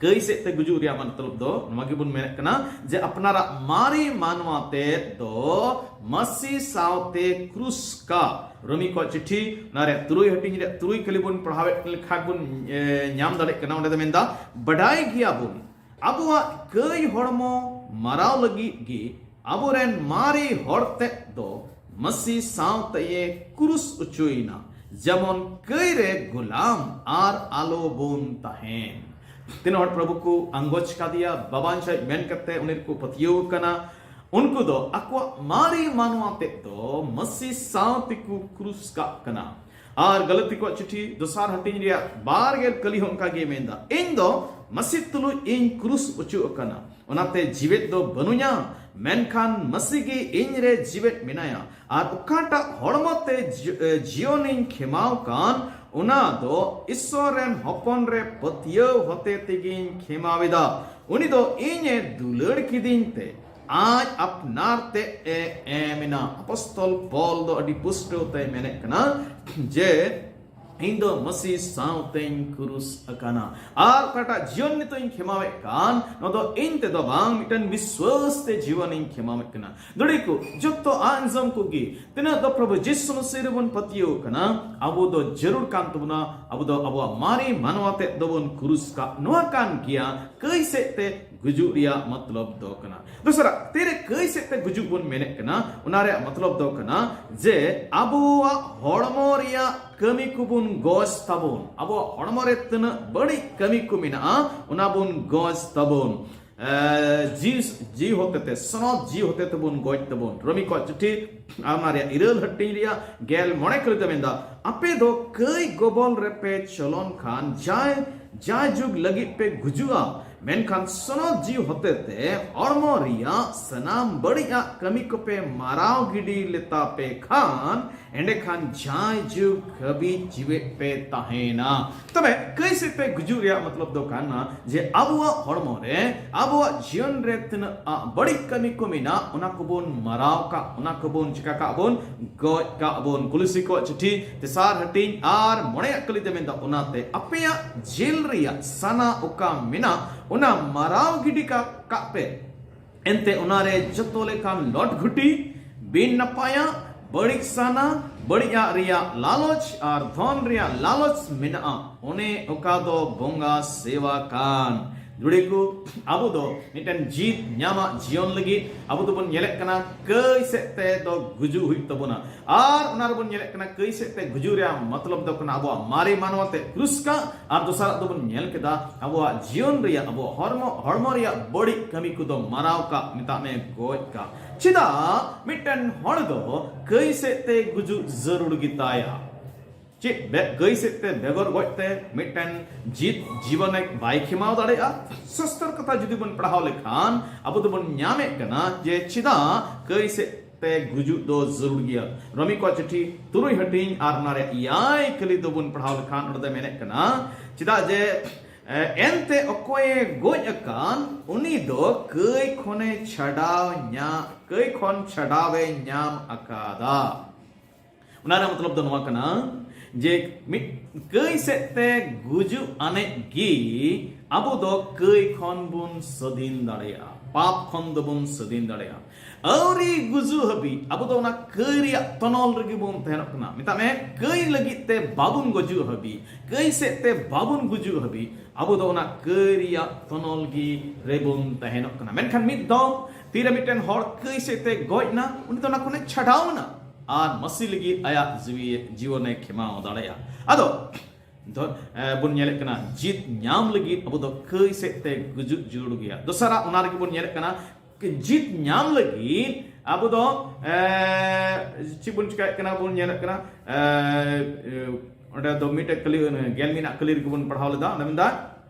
ᱠᱟᱹᱭ ᱥᱮᱫ ᱛᱮ ᱜᱩᱡᱩᱜ ᱨᱮᱭᱟᱜ ᱢᱚᱛᱞᱚᱵ ᱫᱚ ᱱᱚᱣᱟ ᱜᱮᱵᱚᱱ ᱢᱮᱱᱮᱫ ᱠᱟᱱᱟ ᱡᱮ ᱟᱯᱱᱟᱨᱟᱜ ᱢᱟᱨᱮ ᱢᱟᱱᱣᱟ ᱛᱮᱫ ᱫᱚ ᱢᱟᱹᱥᱤ ᱥᱟᱶᱛᱮ ᱠᱨᱩᱥ ᱠᱟᱜ᱾ ᱨᱳᱢᱤ ᱠᱚᱣᱟᱜ ᱪᱤᱴᱷᱤ, ᱚᱱᱟ ᱨᱮ ᱛᱩᱨᱩᱭ ᱦᱟᱹᱴᱤᱧ ᱨᱮ ᱛᱩᱨᱩᱭ ᱠᱷᱟᱹᱞᱤ ᱵᱚᱱ ᱯᱟᱲᱦᱟᱣᱮᱫ ᱞᱮᱠᱷᱟᱱ ᱵᱚᱱ, ᱮ, ᱧᱟᱢ ᱫᱟᱲᱮᱭᱟᱜ ᱠᱟᱱᱟ᱾ ᱚᱸᱰᱮ ᱫᱚ ᱢᱮᱱᱫᱟ, ᱵᱟᱰᱟᱭ ᱜᱮᱭᱟᱵᱚᱱ ᱟᱵᱚᱣᱟᱜ ᱠᱟᱹᱭ ᱦᱚᱲᱢᱚ ᱢᱟᱨᱟᱣ ᱞᱟᱹᱜᱤᱫ ᱜᱮ ᱟᱵᱚᱨᱮᱱ ᱢᱟᱨᱮ ᱦᱚᱲ ᱛᱮᱫ ᱫᱚ ᱢᱟᱹᱥᱤ ᱥᱟᱶᱛᱮᱭᱮ ᱠᱨᱩᱥ ᱚᱪᱚᱭᱮᱱᱟ, ᱡᱮᱢᱚᱱ ᱠᱟᱹᱭ ᱨᱮ ᱜᱩᱞᱟᱢ ᱟᱨ ᱟᱞᱚ ᱵᱚᱱ ᱛᱟᱦᱮᱱ᱾ ᱛᱤᱱᱟᱹᱜ ᱦᱚᱲ ᱯᱨᱚᱵᱷᱩ ᱠᱚ ᱟᱸᱜᱚᱪ ᱠᱟᱫᱮᱭᱟ, ᱵᱟᱵᱟᱧ ᱪᱟᱡ ᱢᱮᱱ ᱠᱟᱛᱮ ᱩᱱᱤ ᱨᱮᱠᱚ ᱯᱟᱹᱛᱭᱟᱹᱣ ᱟᱠᱟᱱᱟ, ᱩᱱᱠᱩ ᱫᱚ ᱟᱠᱚᱣᱟᱜ ᱢᱟᱨᱮ ᱢᱟᱱᱣᱟ ᱛᱮᱫ ᱫᱚ ᱢᱟᱹᱥᱤ ᱥᱟᱶ ᱛᱮᱠᱚ ᱠᱨᱩᱥ ᱠᱟᱜ ᱠᱟᱱᱟ᱾ ᱟᱨ ᱜᱟᱞᱟᱛᱤ ᱠᱚᱣᱟᱜ ᱪᱤᱴᱷᱤ ᱫᱚᱥᱟᱨ ᱦᱟᱹᱴᱤᱧ ᱨᱮᱭᱟᱜ ᱵᱟᱨ ᱜᱮᱞ ᱠᱟᱹᱞᱤ ᱦᱚᱸ ᱚᱱᱠᱟ ᱜᱮ ᱢᱮᱱᱫᱟ, ᱤᱧ ᱫᱚ ᱢᱟᱹᱥᱤ ᱛᱩᱞᱩᱡ ᱤᱧ ᱠᱨᱩᱥ ᱚᱪᱚ ᱟᱠᱟᱱᱟ᱾ ᱚᱱᱟᱛᱮ ᱡᱤᱣᱮᱫ ᱫᱚ ᱵᱟᱹᱱᱩᱧᱟ, ᱢᱮᱱᱠᱷᱟᱱ ᱢᱟᱹᱥᱤ ᱜᱮ ᱤᱧ ᱨᱮ ᱡᱤᱣᱮᱫ ᱢᱮᱱᱟᱭᱟ᱾ ᱟᱨ ᱚᱠᱟᱴᱟᱜ ᱦᱚᱲᱢᱚ ᱛᱮ ᱡᱤ-, ᱮ, ᱡᱤᱭᱚᱱᱤᱧ ᱠᱷᱮᱢᱟᱣ ᱠᱟᱱ, ᱚᱱᱟ ᱫᱚ ᱤᱥᱥᱚᱨ ᱨᱮᱱ ᱦᱚᱯᱚᱱ ᱨᱮ ᱯᱟᱹᱛᱭᱟᱹᱣ ᱦᱚᱛᱮ ᱛᱮᱜᱮᱧ ᱠᱷᱮᱢᱟᱣ ᱮᱫᱟ᱾ ᱩᱱᱤ ᱫᱚ ᱤᱧ ᱮ ᱫᱩᱞᱟᱹᱲ ᱠᱤᱫᱤᱧ ᱛᱮ ᱟᱡ ᱟᱯᱱᱟᱨ ᱛᱮ ᱮ ᱮᱢ ᱮᱱᱟ᱾ ᱟᱯᱚᱥᱛᱚᱞ ᱯᱚᱞ ᱫᱚ ᱟᱹᱰᱤ ᱯᱩᱥᱴᱟᱹᱣ ᱛᱮᱭ ᱢᱮᱱᱮᱫ ᱠᱟᱱᱟ ᱡᱮ ᱤᱧ ᱫᱚ ᱢᱟᱹᱥᱤ ᱥᱟᱶᱛᱮᱧ ᱠᱨᱩᱥ ᱟᱠᱟᱱᱟ᱾ ᱟᱨ ᱚᱠᱟᱴᱟᱜ ᱡᱤᱭᱚᱱ ᱱᱤᱛᱚᱜ ᱤᱧ ᱠᱷᱮᱢᱟᱣᱮᱫ ᱠᱟᱱ, ᱱᱚᱣᱟ ᱫᱚ ᱤᱧ ᱛᱮᱫᱚ ᱵᱟᱝ, ᱢᱤᱫᱴᱮᱱ ᱵᱤᱥᱣᱟᱹᱥ ᱛᱮ ᱡᱤᱭᱚᱱᱤᱧ ᱠᱷᱮᱢᱟᱣᱮᱫ ᱠᱟᱱᱟ᱾ ᱫᱟᱲᱮ ᱠᱚ ᱡᱚᱛᱚ ᱟᱸᱡᱚᱢ ᱠᱚᱜᱮ, ᱛᱤᱱᱟᱹᱜ ᱫᱚ ᱯᱨᱚᱵᱷᱩ ᱡᱤᱥᱩ ᱢᱟᱹᱥᱤ ᱨᱮᱵᱚᱱ ᱯᱟᱹᱛᱭᱟᱹᱣ ᱠᱟᱱᱟ, ᱟᱵᱚ ᱫᱚ ᱡᱟᱹᱨᱩᱲ ᱠᱟᱱ ᱛᱟᱵᱚᱱᱟ, ᱟᱵᱚ ᱫᱚ ᱟᱵᱚᱣᱟᱜ ᱢᱟᱨᱮ ᱢᱟᱱᱣᱟ ᱛᱮᱫ ᱫᱚᱵᱚᱱ ᱠᱨᱩᱥ ᱠᱟᱜ᱾ ᱱᱚᱣᱟ ᱠᱟᱱ ᱜᱮᱭᱟ ᱠᱟᱹᱭ ᱥᱮᱫ ᱛᱮ ᱜᱩᱡᱩᱜ ᱨᱮᱭᱟᱜ ᱢᱚᱛᱞᱚᱵ ᱫᱚ ᱠᱟᱱᱟ᱾ ᱫᱚᱥᱨᱟ, ᱛᱤᱨᱮ ᱠᱟᱹᱭ ᱥᱮᱫ ᱛᱮ ᱜᱩᱡᱩᱜ ᱵᱚᱱ ᱢᱮᱱᱮᱫ ᱠᱟᱱᱟ, ᱚᱱᱟ ᱨᱮᱭᱟᱜ ᱢᱚᱛᱞᱚᱵ ᱫᱚ ᱠᱟᱱᱟ ᱡᱮ ᱟᱵᱚᱣᱟᱜ ᱦᱚᱲᱢᱚ ᱨᱮᱭᱟᱜ ᱠᱟᱹᱢᱤ ᱠᱚᱵᱚᱱ ᱜᱚᱡ ᱛᱟᱵᱚᱱ᱾ ᱟᱵᱚᱣᱟᱜ ᱦᱚᱲᱢᱚ ᱨᱮ ᱛᱤᱱᱟᱹᱜ ᱵᱟᱹᱲᱤᱡ ᱠᱟᱹᱢᱤ ᱠᱚ ᱢᱮᱱᱟᱜᱼᱟ, ᱚᱱᱟ ᱵᱚᱱ ᱜᱚᱡ ᱛᱟᱵᱚᱱ᱾ ᱮ, ᱡᱤᱣᱤ, ᱡᱤᱣᱤ ᱦᱚᱛᱮ ᱛᱮ, ᱥᱚᱱᱚᱛ ᱡᱤᱣᱤ ᱦᱚᱛᱮ ᱛᱮᱵᱚᱱ ᱜᱚᱡ ᱛᱟᱵᱚᱱ᱾ ᱨᱳᱢᱤ ᱠᱚᱣᱟᱜ ᱪᱤᱴᱷᱤ ᱟᱨ ᱚᱱᱟ ᱨᱮᱭᱟᱜ ᱤᱨᱟᱹᱞ ᱦᱟᱹᱴᱤᱧ ᱨᱮᱭᱟᱜ ᱜᱮᱞ ᱢᱚᱬᱮ ᱠᱟᱹᱞᱤ ᱛᱮ ᱢᱮᱱᱫᱟ, ᱟᱯᱮ ᱫᱚ ᱠᱟᱹᱭ ᱜᱚᱵᱚᱞ ᱨᱮᱯᱮ ᱪᱚᱞᱚᱱ ᱠᱷᱟᱱ ᱡᱟᱭ, ᱡᱟᱭ ᱡᱩᱜᱽ ᱞᱟᱹᱜᱤᱫ ᱯᱮ ᱜᱩᱡᱩᱜᱼᱟ, ᱢᱮᱱᱠᱷᱟᱱ ᱥᱚᱱᱚᱛ ᱡᱤᱣᱤ ᱦᱚᱛᱮ ᱛᱮ ᱦᱚᱲᱢᱚ ᱨᱮᱭᱟᱜ ᱥᱟᱱᱟᱢ ᱵᱟᱹᱲᱤᱡᱟᱜ ᱠᱟᱹᱢᱤ ᱠᱚᱯᱮ ᱢᱟᱨᱟᱣ ᱜᱤᱰᱤ ᱞᱮᱛᱟ ᱯᱮ ᱠᱷᱟᱱ, ᱮᱸᱰᱮᱠᱷᱟᱱ ᱡᱟᱭ ᱡᱩᱜᱽ ᱦᱟᱹᱵᱤᱡ ᱡᱤᱣᱮᱫ ᱯᱮ ᱛᱟᱦᱮᱱᱟ᱾ ᱛᱚᱵᱮ ᱠᱟᱹᱭ ᱥᱮᱫ ᱛᱮ ᱜᱩᱡᱩᱜ ᱨᱮᱭᱟᱜ ᱢᱚᱛᱞᱚᱵ ᱫᱚ ᱠᱟᱱᱟ ᱡᱮ ᱟᱵᱚᱣᱟᱜ ᱦᱚᱲᱢᱚ ᱨᱮ, ᱟᱵᱚᱣᱟᱜ ᱡᱤᱭᱚᱱ ᱨᱮ ᱛᱤᱱᱟᱹᱜ ᱟ, ᱵᱟᱹᱲᱤᱡ ᱠᱟᱹᱢᱤ ᱠᱚ ᱢᱮᱱᱟᱜ, ᱚᱱᱟ ᱠᱚᱵᱚᱱ ᱢᱟᱨᱟᱣ ᱠᱟᱜ, ᱚᱱᱟ ᱠᱚᱵᱚᱱ ᱪᱤᱠᱟ ᱠᱟᱜ ᱵᱚᱱ, ᱜᱚᱡ ᱠᱟᱜ ᱵᱚᱱ᱾ ᱠᱩᱞᱤᱥᱤ ᱠᱚᱣᱟᱜ ᱪᱤᱴᱷᱤ ᱛᱮᱥᱟᱨ ᱦᱟᱹᱴᱤᱧ ᱟᱨ ᱢᱚᱬᱮᱭᱟᱜ ᱠᱟᱹᱞᱤ ᱛᱮ ᱢᱮᱱᱫᱟ, ᱚᱱᱟᱛᱮ ᱟᱯᱮᱭᱟᱜ ᱡᱤᱞ ᱨᱮᱭᱟᱜ ᱥᱟᱱᱟ ᱚᱠᱟ ᱢᱮᱱᱟᱜ, ᱚᱱᱟ ᱢᱟᱨᱟᱣ ᱜᱤᱰᱤ ᱠᱟᱜ, ᱠᱟᱜ ᱯᱮ᱾ ᱮᱱᱛᱮ ᱚᱱᱟᱨᱮ ᱡᱚᱛᱚ ᱞᱮᱠᱟᱱ ᱞᱚᱴ ᱜᱷᱩᱴᱤ, ᱵᱤᱱ ᱱᱟᱯᱟᱭᱟᱜ, ᱵᱟᱹᱲᱤᱡ ᱥᱟᱱᱟ, ᱵᱟᱹᱲᱤᱡᱟᱜ ᱨᱮᱭᱟᱜ ᱞᱟᱞᱚᱪ ᱟᱨ ᱫᱷᱚᱱ ᱨᱮᱭᱟᱜ ᱞᱟᱞᱚᱪ ᱢᱮᱱᱟᱜᱼᱟ᱾ ᱚᱱᱮ ᱚᱠᱟ ᱫᱚ ᱵᱚᱸᱜᱟ ᱥᱮᱣᱟ ᱠᱟᱱ᱾ ᱡᱩᱲᱤ ᱠᱚ, ᱟᱵᱚ ᱫᱚ ᱢᱤᱫᱴᱮᱱ ᱡᱤᱛ ᱧᱟᱢᱟᱜ ᱡᱤᱭᱚᱱ ᱞᱟᱹᱜᱤᱫ ᱟᱵᱚ ᱫᱚᱵᱚᱱ ᱧᱮᱞᱮᱫ ᱠᱟᱱᱟ ᱠᱟᱹᱭ ᱥᱮᱫ ᱛᱮ ᱫᱚ ᱜᱩᱡᱩᱜ ᱦᱩᱭᱩᱜ ᱛᱟᱵᱚᱱᱟ᱾ ᱟᱨ ᱚᱱᱟ ᱨᱮᱵᱚᱱ ᱧᱮᱞᱮᱫ ᱠᱟᱱᱟ ᱠᱟᱹᱭ ᱥᱮᱫ ᱛᱮ ᱜᱩᱡᱩᱜ ᱨᱮᱭᱟᱜ ᱢᱚᱛᱞᱚᱵ ᱫᱚ ᱠᱟᱱᱟ ᱟᱵᱚᱣᱟᱜ ᱢᱟᱨᱮ ᱢᱟᱱᱣᱟ ᱛᱮ ᱠᱨᱩᱥ ᱠᱟᱜ, ᱟᱨ ᱫᱚᱥᱟᱨᱟᱜ ᱫᱚᱵᱚᱱ ᱧᱮᱞ ᱠᱮᱫᱟ ᱟᱵᱚᱣᱟᱜ ᱡᱤᱭᱚᱱ ᱨᱮᱭᱟᱜ, ᱟᱵᱚᱣᱟᱜ ᱦᱚᱲᱢᱚ, ᱦᱚᱲᱢᱚ ᱨᱮᱭᱟᱜ ᱵᱟᱹᱲᱤᱡ ᱠᱟᱹᱢᱤ ᱠᱚᱫᱚ ᱢᱟᱨᱟᱣ ᱠᱟᱜ, ᱢᱮᱛᱟᱜ ᱢᱮ ᱜᱚᱡ ᱠᱟᱜ᱾ ᱪᱮᱫᱟᱜ ᱢᱤᱫᱴᱮᱱ ᱦᱚᱲ ᱫᱚ ᱠᱟᱹᱭ ᱥᱮᱫ ᱛᱮ ᱜᱩᱡᱩᱜ ᱡᱟᱹᱨᱩᱲ ᱜᱮᱛᱟᱭᱟ? ᱪᱮᱫ ᱵᱮ- ᱠᱟᱹᱭ ᱥᱮᱫ ᱛᱮ ᱵᱮᱜᱚᱨ ᱜᱚᱡ ᱛᱮ ᱢᱤᱫᱴᱮᱱ ᱡᱤᱛ ᱡᱤᱵᱚᱱᱮ ᱵᱟᱭ ᱠᱷᱮᱢᱟᱣ ᱫᱟᱲᱮᱭᱟᱜᱼᱟ? ᱥᱟᱥᱛᱚᱨ ᱠᱟᱛᱷᱟ ᱡᱩᱫᱤ ᱵᱚᱱ ᱯᱟᱲᱦᱟᱣ ᱞᱮᱠᱷᱟᱱ ᱟᱵᱚ ᱫᱚᱵᱚᱱ ᱧᱟᱢᱮᱫ ᱠᱟᱱᱟ ᱡᱮ ᱪᱮᱫᱟᱜ ᱠᱟᱹᱭ ᱥᱮᱫ ᱛᱮ ᱜᱩᱡᱩᱜ ᱫᱚ ᱡᱟᱹᱨᱩᱲ ᱜᱮᱭᱟ᱾ ᱨᱚᱢᱤ ᱠᱚᱣᱟᱜ ᱪᱤᱴᱷᱤ ᱛᱩᱨᱩᱭ ᱦᱟᱹᱴᱤᱧ ᱟᱨ ᱚᱱᱟ ᱨᱮᱭᱟᱜ ᱮᱭᱟᱭ ᱠᱟᱹᱞᱤ ᱫᱚᱵᱚᱱ ᱯᱟᱲᱦᱟᱣ ᱞᱮᱠᱷᱟᱱ ᱚᱸᱰᱮ ᱫᱚ ᱢᱮᱱᱮᱫ ᱠᱟᱱᱟ, ᱪᱮᱫᱟᱜ ᱡᱮ ᱮ, ᱮᱱᱛᱮ ᱚᱠᱚᱭᱮ ᱜᱚᱡ ᱟᱠᱟᱱ ᱩᱱᱤ ᱫᱚ ᱠᱟᱹᱭ ᱠᱷᱚᱱᱮ ᱪᱷᱟᱰᱟᱣ ᱧᱟ ᱠᱟᱹᱭ ᱠᱷᱚᱱ ᱪᱷᱟᱰᱟᱣᱮ ᱧᱟᱢ ᱟᱠᱟᱫᱟ᱾ ᱚᱱᱟ ᱨᱮᱭᱟᱜ ᱢᱚᱛᱞᱚᱵ ᱫᱚ ᱱᱚᱣᱟ ᱠᱟᱱᱟ ᱡᱮ ᱢᱤᱫ ᱠᱟᱹᱭ ᱥᱮᱫ ᱛᱮ ᱜᱩᱡᱩᱜ ᱟᱱᱮᱡ ᱜᱮ ᱟᱵᱚ ᱫᱚ ᱠᱟᱹᱭ ᱠᱷᱚᱱ ᱵᱚᱱ ᱥᱟᱹᱫᱷᱤᱱ ᱫᱟᱲᱮᱭᱟᱜᱼᱟ, ᱯᱟᱯ ᱠᱷᱚᱱ ᱫᱚᱵᱚᱱ ᱥᱟᱹᱫᱷᱤᱱ ᱫᱟᱲᱮᱭᱟᱜᱼᱟ᱾ ᱟᱹᱣᱨᱤ ᱜᱩᱡᱩᱜ ᱦᱟᱹᱵᱤᱡ ᱟᱵᱚ ᱫᱚ ᱚᱱᱟ ᱠᱟᱹᱭ ᱨᱮᱭᱟᱜ ᱛᱚᱱᱚᱞ ᱨᱮᱜᱮ ᱵᱚᱱ ᱛᱟᱦᱮᱱᱚᱜ ᱠᱟᱱᱟ᱾ ᱢᱮᱛᱟᱜ ᱢᱮ, ᱠᱟᱹᱭ ᱞᱟᱹᱜᱤᱫ ᱛᱮ ᱵᱟᱵᱚᱱ ᱜᱩᱡᱩᱜ ᱦᱟᱹᱵᱤᱡ, ᱠᱟᱹᱭ ᱥᱮᱫ ᱛᱮ ᱵᱟᱵᱚᱱ ᱜᱩᱡᱩᱜ ᱦᱟᱹᱵᱤᱡ ᱟᱵᱚ ᱫᱚ ᱚᱱᱟ ᱠᱟᱹᱭ ᱨᱮᱭᱟᱜ ᱛᱚᱱᱚᱞ ᱜᱮ ᱨᱮᱵᱚᱱ ᱛᱟᱦᱮᱱᱚᱜ ᱠᱟᱱᱟ᱾ ᱢᱮᱱᱠᱷᱟᱱ ᱢᱤᱫ ᱫᱚᱢ ᱛᱤᱨᱮ ᱢᱤᱫᱴᱮᱱ ᱦᱚᱲ ᱠᱟᱹᱭ ᱥᱮᱫ ᱛᱮ ᱜᱚᱡ ᱮᱱᱟ, ᱩᱱᱤ ᱫᱚ ᱚᱱᱟ ᱠᱷᱚᱱᱮ ᱪᱷᱟᱰᱟᱣ ᱮᱱᱟ ᱟᱨ ᱢᱟᱹᱥᱤ ᱞᱟᱹᱜᱤᱫ ᱟᱭᱟᱜ ᱡᱤᱣᱤ ᱡᱤᱭᱚᱱᱮ ᱠᱷᱮᱢᱟᱣ ᱫᱟᱲᱮᱭᱟᱜᱼᱟ᱾ ᱟᱫᱚ ᱫᱚ, ᱮ, ᱵᱚᱱ ᱧᱮᱞᱮᱫ ᱠᱟᱱᱟ, ᱡᱤᱛ ᱧᱟᱢ ᱞᱟᱹᱜᱤᱫ ᱟᱵᱚ ᱫᱚ ᱠᱟᱹᱭ ᱥᱮᱫ ᱛᱮ ᱜᱩᱡᱩᱜ ᱡᱟᱹᱨᱩᱲ ᱜᱮᱭᱟ᱾ ᱫᱚᱥᱟᱨᱟᱜ ᱚᱱᱟ ᱨᱮᱜᱮ ᱵᱚᱱ ᱧᱮᱞᱮᱫ ᱠᱟᱱᱟ, ᱡᱤᱛ ᱧᱟᱢ ᱞᱟᱹᱜᱤᱫ ᱟᱵᱚ ᱫᱚ, ᱮ, ᱪᱮᱫ ᱵᱚᱱ ᱪᱤᱠᱟᱭᱮᱫ ᱠᱟᱱᱟ? ᱵᱚᱱ ᱧᱮᱞᱮᱫ ᱠᱟᱱᱟ, ᱮ, ᱮ, ᱚᱸᱰᱮ ᱫᱚ ᱢᱤᱫᱴᱮᱡ ᱠᱟᱹᱞᱤ, ᱜᱮᱞ ᱢᱤᱫ ᱟᱜ ᱠᱟᱹᱞᱤ ᱨᱮᱜᱮ ᱵᱚᱱ ᱯᱟᱲᱦᱟᱣ ᱞᱮᱫᱟ᱾ ᱚᱸᱰᱮ ᱢᱮᱱᱫᱟ,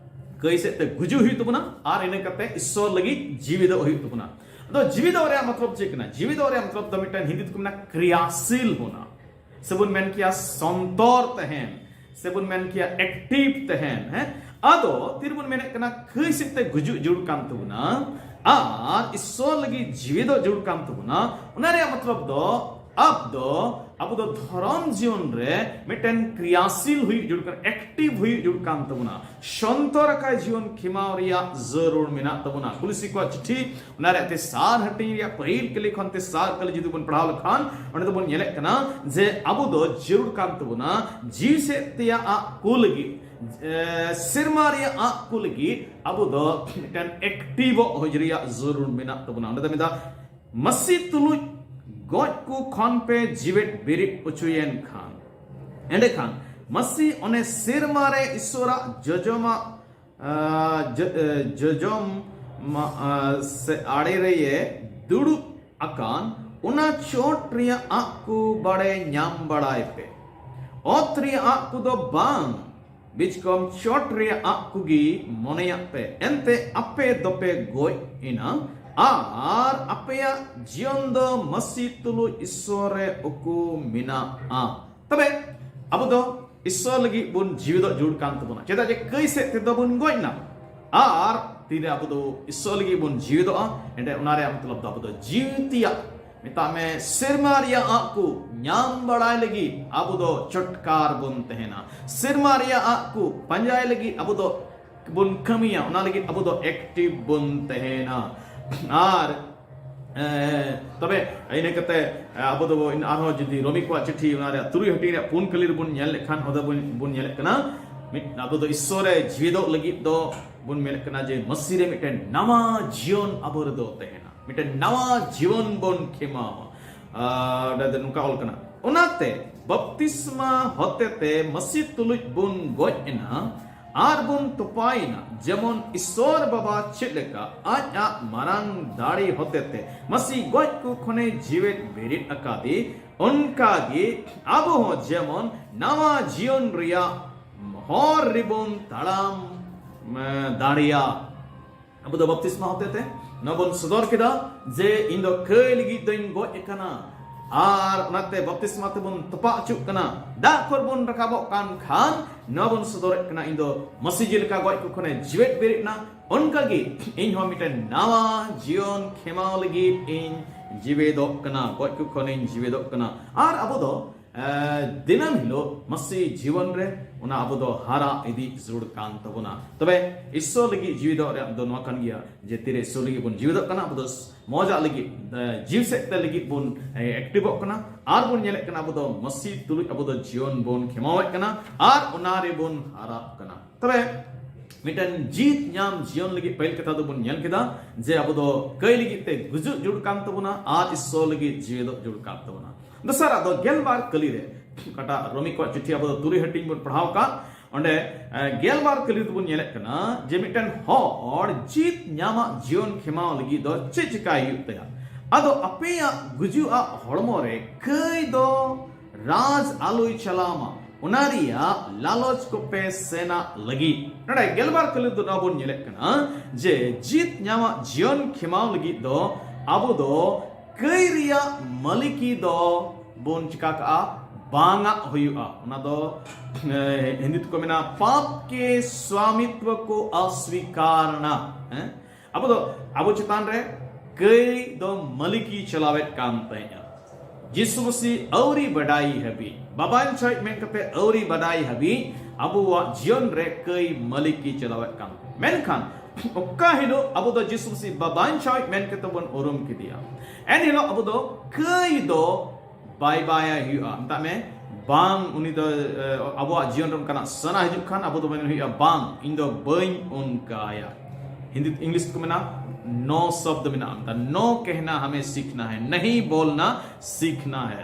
ᱠᱟᱹᱭ ᱥᱮᱫ ᱛᱮ ᱜᱩᱡᱩᱜ ᱦᱩᱭᱩᱜ ᱛᱟᱵᱚᱱᱟ ᱟᱨ ᱤᱱᱟᱹ ᱠᱟᱛᱮ ᱤᱥᱥᱚᱨ ᱞᱟᱹᱜᱤᱫ ᱡᱤᱣᱤᱫᱚᱜ ᱦᱩᱭᱩᱜ ᱛᱟᱵᱚᱱᱟ᱾ ᱟᱫᱚ ᱡᱤᱣᱤᱫᱚᱜ ᱨᱮᱭᱟᱜ ᱢᱚᱛᱞᱚᱵ ᱪᱮᱫ ᱠᱟᱱᱟ? ᱡᱤᱣᱤᱫᱚᱜ ᱨᱮᱭᱟᱜ ᱢᱚᱛᱞᱚᱵ ᱫᱚ ᱢᱤᱫᱴᱮᱱ ᱦᱤᱱᱫᱤ ᱛᱮᱠᱚ ᱢᱮᱱᱟ ᱠᱨᱤᱭᱟᱥᱤᱞ ᱦᱳᱱᱟ, ᱥᱮᱵᱚᱱ ᱢᱮᱱ ᱠᱮᱭᱟ ᱥᱚᱱᱛᱚᱨ ᱛᱟᱦᱮᱱ, ᱥᱮᱵᱚᱱ ᱢᱮᱱ ᱠᱮᱭᱟ ᱮᱠᱴᱤᱵᱷ ᱛᱟᱦᱮᱱ᱾ ᱦᱮᱸ, ᱟᱫᱚ ᱛᱤᱨᱵᱚᱱ ᱢᱮᱱᱮᱫ ᱠᱟᱱᱟ ᱠᱟᱹᱭ ᱥᱮᱫ ᱛᱮ ᱜᱩᱡᱩᱜ ᱡᱟᱹᱨᱩᱲ ᱠᱟᱱ ᱛᱟᱵᱚᱱᱟ ᱟᱨ ᱤᱥᱥᱚᱨ ᱞᱟᱹᱜᱤᱫ ᱡᱤᱣᱤᱫᱚᱜ ᱡᱟᱹᱨᱩᱲ ᱠᱟᱱ ᱛᱟᱵᱚᱱᱟ᱾ ᱚᱱᱟ ᱨᱮᱭᱟᱜ ᱢᱚᱛᱞᱚᱵ ᱫᱚ ᱟᱵ ᱫᱚ ᱟᱵᱚ ᱫᱚ ᱫᱷᱚᱨᱚᱢ ᱡᱤᱭᱚᱱ ᱨᱮ ᱢᱤᱫᱴᱮᱱ ᱠᱨᱤᱭᱟᱥᱤᱞ ᱦᱩᱭᱩᱜ ᱡᱟᱹᱨᱩᱲ ᱠᱟᱱᱟ, ᱮᱠᱴᱤᱵᱷ ᱦᱩᱭᱩᱜ ᱡᱟᱹᱨᱩᱲ ᱠᱟᱱ ᱛᱟᱵᱚᱱᱟ᱾ ᱥᱚᱱᱛᱚᱨ ᱟᱠᱟᱭ ᱡᱤᱭᱚᱱ ᱠᱷᱮᱢᱟᱣ ᱨᱮᱭᱟᱜ ᱡᱟᱹᱨᱩᱲ ᱢᱮᱱᱟᱜ ᱛᱟᱵᱚᱱᱟ᱾ ᱠᱩᱞᱤᱥᱤ ᱠᱚᱣᱟᱜ ᱪᱤᱴᱷᱤ ᱚᱱᱟ ᱨᱮᱭᱟᱜ ᱛᱮᱥᱟᱨ ᱦᱟᱹᱴᱤᱧ ᱨᱮᱭᱟᱜ ᱯᱟᱹᱦᱤᱞ ᱠᱟᱹᱞᱤ ᱠᱷᱚᱱ ᱛᱮᱥᱟᱨ ᱠᱟᱹᱞᱤ ᱡᱩᱫᱤ ᱵᱚᱱ ᱯᱟᱲᱦᱟᱣ ᱞᱮᱠᱷᱟᱱ ᱚᱸᱰᱮ ᱫᱚᱵᱚᱱ ᱧᱮᱞᱮᱫ ᱠᱟᱱᱟ ᱡᱮ ᱟᱵᱚ ᱫᱚ ᱡᱟᱹᱨᱩᱲ ᱠᱟᱱ ᱛᱟᱵᱚᱱᱟ ᱡᱤᱣᱤ ᱥᱮᱫ ᱛᱮᱭᱟᱜ ᱟᱜ ᱠᱚ ᱞᱟᱹᱜᱤᱫ, ᱮ, ᱥᱮᱨᱢᱟ ᱨᱮᱭᱟᱜ ᱟᱜ ᱠᱚ ᱞᱟᱹᱜᱤᱫ ᱟᱵᱚ ᱫᱚ ᱢᱤᱫᱴᱮᱱ ᱮᱠᱴᱤᱵᱷᱚᱜ ᱦᱩᱭ ᱨᱮᱭᱟᱜ ᱡᱟᱹᱨᱩᱲ ᱢᱮᱱᱟᱜ ᱛᱟᱵᱚᱱᱟ᱾ ᱚᱸᱰᱮ ᱫᱚ ᱢᱮᱱᱫᱟ, ᱢᱟᱹᱥᱤ ᱛᱩᱞᱩᱡ ᱜᱚᱡ ᱠᱚ ᱠᱷᱚᱱ ᱯᱮ ᱡᱤᱣᱮᱫ ᱵᱮᱨᱮᱫ ᱦᱚᱪᱚᱭᱮᱱ ᱠᱷᱟᱱ, ᱮᱸᱰᱮᱠᱷᱟᱱ ᱢᱟᱹᱥᱤ ᱚᱱᱮ ᱥᱮᱨᱢᱟ ᱨᱮ ᱤᱥᱥᱚᱨᱟᱜ ᱡᱚᱡᱚᱢᱟᱜ, ᱟ, ᱡᱚ-, ᱟ, ᱡᱚᱡᱚᱢ ᱢᱟ-, ᱟ, ᱥᱮ ᱟᱲᱮ ᱨᱮᱭᱮ ᱫᱩᱲᱩᱵ ᱟᱠᱟᱱ ᱚᱱᱟ ᱪᱚᱴ ᱨᱮᱭᱟᱜ ᱟᱜ ᱠᱚ ᱵᱟᱲᱮ ᱧᱟᱢ ᱵᱟᱲᱟᱭ ᱯᱮ᱾ ᱚᱛ ᱨᱮᱭᱟᱜ ᱟᱜ ᱠᱚᱫᱚ ᱵᱟᱝ, ᱵᱤᱪᱠᱚᱢ ᱪᱚᱴ ᱨᱮᱭᱟᱜ ᱟᱜ ᱠᱚᱜᱮ ᱢᱚᱱᱮᱭᱟᱜ ᱯᱮ, ᱮᱱᱛᱮ ᱟᱯᱮ ᱫᱚᱯᱮ ᱜᱚᱡ ᱮᱱᱟ ᱟᱨ ᱟᱯᱮᱭᱟᱜ ᱡᱤᱭᱚᱱ ᱫᱚ ᱢᱟᱹᱥᱤ ᱛᱩᱞᱩᱡ ᱤᱥᱥᱚᱨ ᱨᱮ ᱩᱠᱩ ᱢᱮᱱᱟᱜᱼᱟ᱾ ᱛᱚᱵᱮ ᱟᱵᱚ ᱫᱚ ᱤᱥᱥᱚᱨ ᱞᱟᱹᱜᱤᱫ ᱵᱚᱱ ᱡᱤᱣᱤᱫᱚᱜ ᱡᱩᱲ ᱠᱟᱱ ᱛᱟᱵᱚᱱᱟ, ᱪᱮᱫᱟᱜ ᱡᱮ ᱠᱟᱹᱭ ᱥᱮᱫ ᱛᱮᱫᱚ ᱵᱚᱱ ᱜᱚᱡ ᱮᱱᱟ ᱟᱨ ᱛᱤᱨᱮ ᱟᱵᱚ ᱫᱚ ᱤᱥᱥᱚᱨ ᱞᱟᱹᱜᱤᱫ ᱵᱚᱱ ᱡᱤᱣᱤᱫᱚᱜᱼᱟ, ᱮᱱᱰᱮ ᱚᱱᱟ ᱨᱮᱭᱟᱜ ᱢᱚᱛᱞᱚᱵ ᱫᱚ ᱟᱵᱚ ᱫᱚ ᱡᱤᱣᱤ ᱛᱮᱭᱟᱜ, ᱢᱮᱛᱟᱜ ᱢᱮ, ᱥᱮᱨᱢᱟ ᱨᱮᱭᱟᱜ ᱟᱜ ᱠᱚ ᱧᱟᱢ ᱵᱟᱲᱟᱭ ᱞᱟᱹᱜᱤᱫ ᱟᱵᱚ ᱫᱚ ᱪᱚᱴᱠᱟᱨ ᱵᱚᱱ ᱛᱟᱦᱮᱱᱟ᱾ ᱥᱮᱨᱢᱟ ᱨᱮᱭᱟᱜ ᱟᱜ ᱠᱚ ᱯᱟᱸᱡᱟᱭ ᱞᱟᱹᱜᱤᱫ ᱟᱵᱚ ᱫᱚ ᱵᱚᱱ ᱠᱟᱹᱢᱤᱭᱟ, ᱚᱱᱟ ᱞᱟᱹᱜᱤᱫ ᱟᱵᱚ ᱫᱚ ᱮᱠᱴᱤᱵᱷ ᱵᱚᱱ ᱛᱟᱦᱮᱱᱟ᱾ ᱟᱨ ᱮ, ᱛᱚᱵᱮ ᱤᱱᱟᱹ ᱠᱟᱛᱮ, ᱮ, ᱟᱵᱚ ᱫᱚ ᱟᱨᱦᱚᱸ ᱡᱩᱫᱤ ᱨᱳᱢᱤ ᱠᱚᱣᱟᱜ ᱪᱤᱴᱷᱤ ᱚᱱᱟ ᱨᱮᱭᱟᱜ ᱛᱩᱨᱩᱭ ᱦᱟᱹᱴᱤᱧ ᱨᱮᱭᱟᱜ ᱯᱩᱱ ᱠᱟᱹᱞᱤ ᱨᱮᱵᱚᱱ ᱧᱮᱞ ᱞᱮᱠᱷᱟᱱ, ᱚᱸᱰᱮ ᱵᱚᱱ, ᱵᱚᱱ ᱧᱮᱞᱮᱫ ᱠᱟᱱᱟ, ᱢᱤᱫ, ᱟᱵᱚ ᱫᱚ ᱤᱥᱥᱚᱨ ᱨᱮ ᱡᱤᱣᱮᱫᱚᱜ ᱞᱟᱹᱜᱤᱫ ᱫᱚ ᱵᱚᱱ ᱢᱮᱱᱮᱫ ᱠᱟᱱᱟ ᱡᱮ ᱢᱟᱹᱥᱤ ᱨᱮ ᱢᱤᱫᱴᱮᱱ ᱱᱟᱣᱟ ᱡᱤᱭᱚᱱ ᱟᱵᱚ ᱨᱮᱫᱚ ᱛᱟᱦᱮᱱᱟ, ᱢᱤᱫᱴᱮᱱ ᱱᱟᱣᱟ ᱡᱤᱭᱚᱱ ᱵᱚᱱ ᱠᱷᱮᱢᱟᱣᱟ᱾ ᱟᱨ ᱚᱸᱰᱮ ᱫᱚ ᱱᱚᱝᱠᱟ ᱚᱞ ᱠᱟᱱᱟ, ᱚᱱᱟᱛᱮ ᱵᱟᱯᱛᱤᱥᱢᱟ ᱦᱚᱛᱮᱛᱮ ᱢᱟᱹᱥᱤ ᱛᱩᱞᱩᱡ ᱵᱚᱱ ᱜᱚᱡ ᱮᱱᱟ ᱟᱨ ᱵᱚᱱ ᱛᱚᱯᱟᱭᱮᱱᱟ, ᱡᱮᱢᱚᱱ ᱤᱥᱥᱚᱨ ᱵᱟᱵᱟ ᱪᱮᱫ ᱞᱮᱠᱟ ᱟᱡ ᱟᱜ ᱢᱟᱨᱟᱝ ᱫᱟᱲᱮ ᱦᱚᱛᱮᱛᱮ ᱢᱟᱹᱥᱤ ᱜᱚᱡ ᱠᱚ ᱠᱷᱚᱱᱮ ᱡᱤᱣᱮᱫ ᱵᱮᱨᱮᱫ ᱟᱠᱟᱫᱮ, ᱚᱱᱠᱟᱜᱮ ᱟᱵᱚ ᱦᱚᱸ ᱡᱮᱢᱚᱱ ᱱᱟᱣᱟ ᱡᱤᱭᱚᱱ ᱨᱮᱭᱟᱜ ᱦᱚᱨ ᱨᱮᱵᱚᱱ ᱛᱟᱲᱟᱢ, ᱮ, ᱫᱟᱲᱮᱭᱟᱜ᱾ ᱟᱵᱚ ᱫᱚ ᱵᱟᱯᱛᱤᱥᱢᱟ ᱦᱚᱛᱮᱛᱮ ᱱᱚᱣᱟ ᱵᱚᱱ ᱥᱚᱫᱚᱨ ᱠᱮᱫᱟ ᱡᱮ ᱤᱧ ᱫᱚ ᱠᱟᱹᱭ ᱞᱟᱹᱜᱤᱫ ᱫᱚᱧ ᱜᱚᱡ ᱟᱠᱟᱱᱟ, ᱟᱨ ᱚᱱᱟᱛᱮ ᱵᱟᱯᱛᱤᱥᱢᱟ ᱛᱮᱵᱚᱱ ᱛᱚᱯᱟ ᱚᱪᱚᱜ ᱠᱟᱱᱟ, ᱫᱟᱜ ᱠᱷᱚᱱ ᱵᱚᱱ ᱨᱟᱠᱟᱵᱚᱜ ᱠᱟᱱ ᱠᱷᱟᱱ ᱱᱚᱣᱟ ᱵᱚᱱ ᱥᱚᱫᱚᱨᱮᱫ ᱠᱟᱱᱟ, ᱤᱧ ᱫᱚ ᱢᱟᱹᱥᱤ ᱡᱮᱞᱮᱠᱟ ᱜᱚᱡ ᱠᱚ ᱠᱷᱚᱱᱮ ᱡᱤᱣᱮᱫ ᱵᱮᱨᱮᱫ ᱮᱱᱟ, ᱚᱱᱠᱟᱜᱮ ᱤᱧ ᱦᱚᱸ ᱢᱤᱫᱴᱮᱱ ᱱᱟᱣᱟ ᱡᱤᱭᱚᱱ ᱠᱷᱮᱢᱟᱣ ᱞᱟᱹᱜᱤᱫ ᱤᱧ ᱡᱤᱣᱮᱫᱚᱜ ᱠᱟᱱᱟ, ᱜᱚᱡ ᱠᱚ ᱠᱷᱚᱱᱤᱧ ᱡᱤᱣᱮᱫᱚᱜ ᱠᱟᱱᱟ᱾ ᱟᱨ ᱟᱵᱚ ᱫᱚ ᱮ, ᱫᱤᱱᱟᱹᱢ ᱦᱤᱞᱳᱜ ᱢᱟᱹᱥᱤ ᱡᱤᱵᱚᱱ ᱨᱮ ᱚᱱᱟ ᱟᱵᱚ ᱫᱚ ᱦᱟᱨᱟ ᱤᱫᱤ ᱡᱟᱹᱨᱩᱲ ᱠᱟᱱ ᱛᱟᱵᱚᱱᱟ᱾ ᱛᱚᱵᱮ ᱤᱥᱥᱚᱨ ᱞᱟᱹᱜᱤᱫ ᱡᱤᱣᱤᱫᱚᱜ ᱨᱮᱭᱟᱜ ᱫᱚ ᱱᱚᱣᱟ ᱠᱟᱱ ᱜᱮᱭᱟ ᱡᱮ ᱛᱤᱨᱮ ᱤᱥᱥᱚᱨ ᱞᱟᱹᱜᱤᱫ ᱵᱚᱱ ᱡᱤᱣᱤᱫᱚᱜ ᱠᱟᱱᱟ, ᱟᱵᱚ ᱫᱚ ᱢᱚᱡᱟᱜ ᱞᱟᱹᱜᱤᱫ, ᱮ, ᱡᱤᱣᱤ ᱥᱮᱫ ᱛᱮ ᱞᱟᱹᱜᱤᱫ ᱵᱚᱱ, ᱮ, ᱮᱠᱴᱤᱵᱷᱚᱜ ᱠᱟᱱᱟ ᱟᱨ ᱵᱚᱱ ᱧᱮᱞᱮᱫ ᱠᱟᱱᱟ ᱟᱵᱚ ᱫᱚ ᱢᱟᱹᱥᱤ ᱛᱩᱞᱩᱡ ᱟᱵᱚ ᱫᱚ ᱡᱤᱭᱚᱱ ᱵᱚᱱ ᱠᱷᱮᱢᱟᱣᱮᱫ ᱠᱟᱱᱟ ᱟᱨ ᱚᱱᱟ ᱨᱮᱵᱚᱱ ᱦᱟᱨᱟᱜ ᱠᱟᱱᱟ᱾ ᱛᱚᱵᱮ ᱢᱤᱫᱴᱮᱱ ᱡᱤᱛ ᱧᱟᱢ ᱡᱤᱭᱚᱱ ᱞᱟᱹᱜᱤᱫ ᱯᱟᱹᱦᱤᱞ ᱠᱟᱛᱷᱟ ᱫᱚᱵᱚᱱ ᱧᱮᱞ ᱠᱮᱫᱟ ᱡᱮ ᱟᱵᱚ ᱫᱚ ᱠᱟᱹᱭ ᱞᱟᱹᱜᱤᱫ ᱛᱮ ᱜᱩᱡᱩᱜ ᱡᱩᱲ ᱠᱟᱱ ᱛᱟᱵᱚᱱᱟ ᱟᱨ ᱤᱥᱥᱚᱨ ᱞᱟᱹᱜᱤᱫ ᱡᱤᱣᱮᱫᱚᱜ ᱡᱩᱲ ᱠᱟᱱ ᱛᱟᱵᱚᱱᱟ᱾ ᱫᱚᱥᱟᱨᱟᱜ ᱫᱚ ᱜᱮᱞᱵᱟᱨ ᱠᱟᱹᱞᱤ ᱨᱮ, ᱚᱠᱟᱴᱟᱜ ᱨᱳᱢᱤ ᱠᱚᱣᱟᱜ ᱪᱤᱴᱷᱤ ᱟᱵᱚ ᱫᱚ ᱛᱩᱨᱩᱭ ᱦᱟᱹᱴᱤᱧ ᱵᱚᱱ ᱯᱟᱲᱦᱟᱣ ᱟᱠᱟᱫ, ᱚᱸᱰᱮ, ᱮ, ᱜᱮᱞᱵᱟᱨ ᱠᱟᱹᱞᱤ ᱨᱮᱵᱚᱱ ᱧᱮᱞᱮᱫ ᱠᱟᱱᱟ ᱡᱮ ᱢᱤᱫᱴᱮᱱ ᱦᱚᱲ ᱡᱤᱛ ᱧᱟᱢᱟᱜ ᱡᱤᱭᱚᱱ ᱠᱷᱮᱢᱟᱣ ᱞᱟᱹᱜᱤᱫ ᱫᱚ ᱪᱮᱫ ᱪᱤᱠᱟᱭ ᱦᱩᱭᱩᱜ ᱛᱟᱭᱟ? ᱟᱫᱚ ᱟᱯᱮᱭᱟᱜ ᱜᱩᱡᱩᱜ ᱟᱜ ᱦᱚᱲᱢᱚ ᱨᱮ ᱠᱟᱹᱭ ᱫᱚ ᱨᱟᱡᱽ ᱟᱞᱚᱭ ᱪᱟᱞᱟᱣ ᱢᱟ, ᱚᱱᱟ ᱨᱮᱭᱟᱜ ᱞᱟᱞᱚᱪ ᱠᱚᱯᱮ ᱥᱮᱱᱟᱜ ᱞᱟᱹᱜᱤᱫ᱾ ᱱᱚᱰᱮ ᱜᱮᱞᱵᱟᱨ ᱠᱟᱹᱞᱤ ᱫᱚ ᱱᱚᱣᱟ ᱵᱚᱱ ᱧᱮᱞᱮᱫ ᱠᱟᱱᱟ ᱡᱮ ᱡᱤᱛ ᱧᱟᱢᱟᱜ ᱡᱤᱭᱚᱱ ᱠᱷᱮᱢᱟᱣ ᱞᱟᱹᱜᱤᱫ ᱫᱚ ᱟᱵᱚ ᱫᱚ ᱠᱟᱹᱭ ᱨᱮᱭᱟᱜ ᱢᱟᱹᱞᱤᱠᱤ ᱫᱚ ᱵᱚᱱ ᱪᱤᱠᱟ ᱠᱟᱜᱼᱟ, ᱵᱟᱝᱟᱜ ᱦᱩᱭᱩᱜᱼᱟ᱾ ᱚᱱᱟ ᱫᱚ ᱮ, ᱦᱤᱱᱫᱤ ᱛᱮᱠᱚ ᱢᱮᱱᱟ ᱯᱟᱯ ᱠᱮ ᱥᱣᱟᱢᱤᱛᱣ ᱠᱚ ᱚᱥᱣᱤᱠᱟᱨᱱᱟ᱾ ᱦᱮᱸ, ᱟᱵᱚ ᱫᱚ ᱟᱵᱚ ᱪᱮᱛᱟᱱ ᱨᱮ ᱠᱟᱹᱭ ᱫᱚ ᱢᱟᱹᱞᱤᱠᱤ ᱪᱟᱞᱟᱣᱮᱫ ᱠᱟᱱ ᱛᱟᱦᱮᱸᱫᱼᱟ᱾ ᱡᱤᱥᱩ ᱢᱟᱹᱥᱤ ᱟᱹᱣᱨᱤ ᱵᱟᱰᱟᱭ ᱦᱟᱹᱵᱤᱡ, ᱵᱟᱵᱟᱧ ᱪᱷᱚᱡ ᱢᱮᱱ ᱠᱟᱛᱮ ᱟᱹᱣᱨᱤ ᱵᱟᱰᱟᱭ ᱦᱟᱹᱵᱤᱡ ᱟᱵᱚᱣᱟᱜ ᱡᱤᱭᱚᱱ ᱨᱮ ᱠᱟᱹᱭ ᱢᱟᱹᱞᱤᱠᱤ ᱪᱟᱞᱟᱣᱮᱫ ᱠᱟᱱ᱾ ᱢᱮᱱᱠᱷᱟᱱ ᱚᱠᱟ ᱦᱤᱞᱳᱜ ᱟᱵᱚ ᱫᱚ ᱡᱤᱥᱩ ᱢᱟᱹᱥᱤ ᱵᱟᱵᱟᱧ ᱪᱷᱚᱡ ᱢᱮᱱ ᱠᱟᱛᱮ ᱵᱚᱱ ᱩᱨᱩᱢ ᱠᱮᱫᱮᱭᱟ, ᱮᱱ ᱦᱤᱞᱳᱜ ᱟᱵᱚ ᱫᱚ ᱠᱟᱹᱭ ᱫᱚ ᱵᱟᱭ ᱵᱟᱭᱟᱭ ᱦᱩᱭᱩᱜᱼᱟ᱾ ᱢᱮᱛᱟᱜ ᱢᱮ, ᱵᱟᱝ, ᱩᱱᱤ ᱫᱚ ᱮ, ᱟᱵᱚᱣᱟᱜ ᱡᱤᱭᱚᱱ ᱨᱮ ᱚᱱᱠᱟᱱᱟᱜ ᱥᱟᱱᱟ ᱦᱤᱡᱩᱜ ᱠᱷᱟᱱ ᱟᱵᱚ ᱫᱚ ᱢᱮᱱ ᱦᱩᱭᱩᱜᱼᱟ, ᱵᱟᱝ, ᱤᱧ ᱫᱚ ᱵᱟᱹᱧ ᱚᱱᱠᱟᱭᱟ᱾ ᱦᱤᱱᱫᱤ, ᱤᱝᱞᱤᱥ ᱛᱮᱠᱚ ᱢᱮᱱᱟ ᱱᱚ ᱥᱚᱵᱫ ᱢᱮᱱᱟᱜᱼᱟ, ᱢᱮᱛᱟᱜ ᱱᱚ ᱠᱮᱦᱱᱟ ᱦᱟᱢᱮ ᱥᱤᱠᱷᱱᱟ ᱦᱮ, ᱱᱟᱦᱤ ᱵᱚᱞᱱᱟ ᱥᱤᱠᱷᱱᱟ ᱦᱮ᱾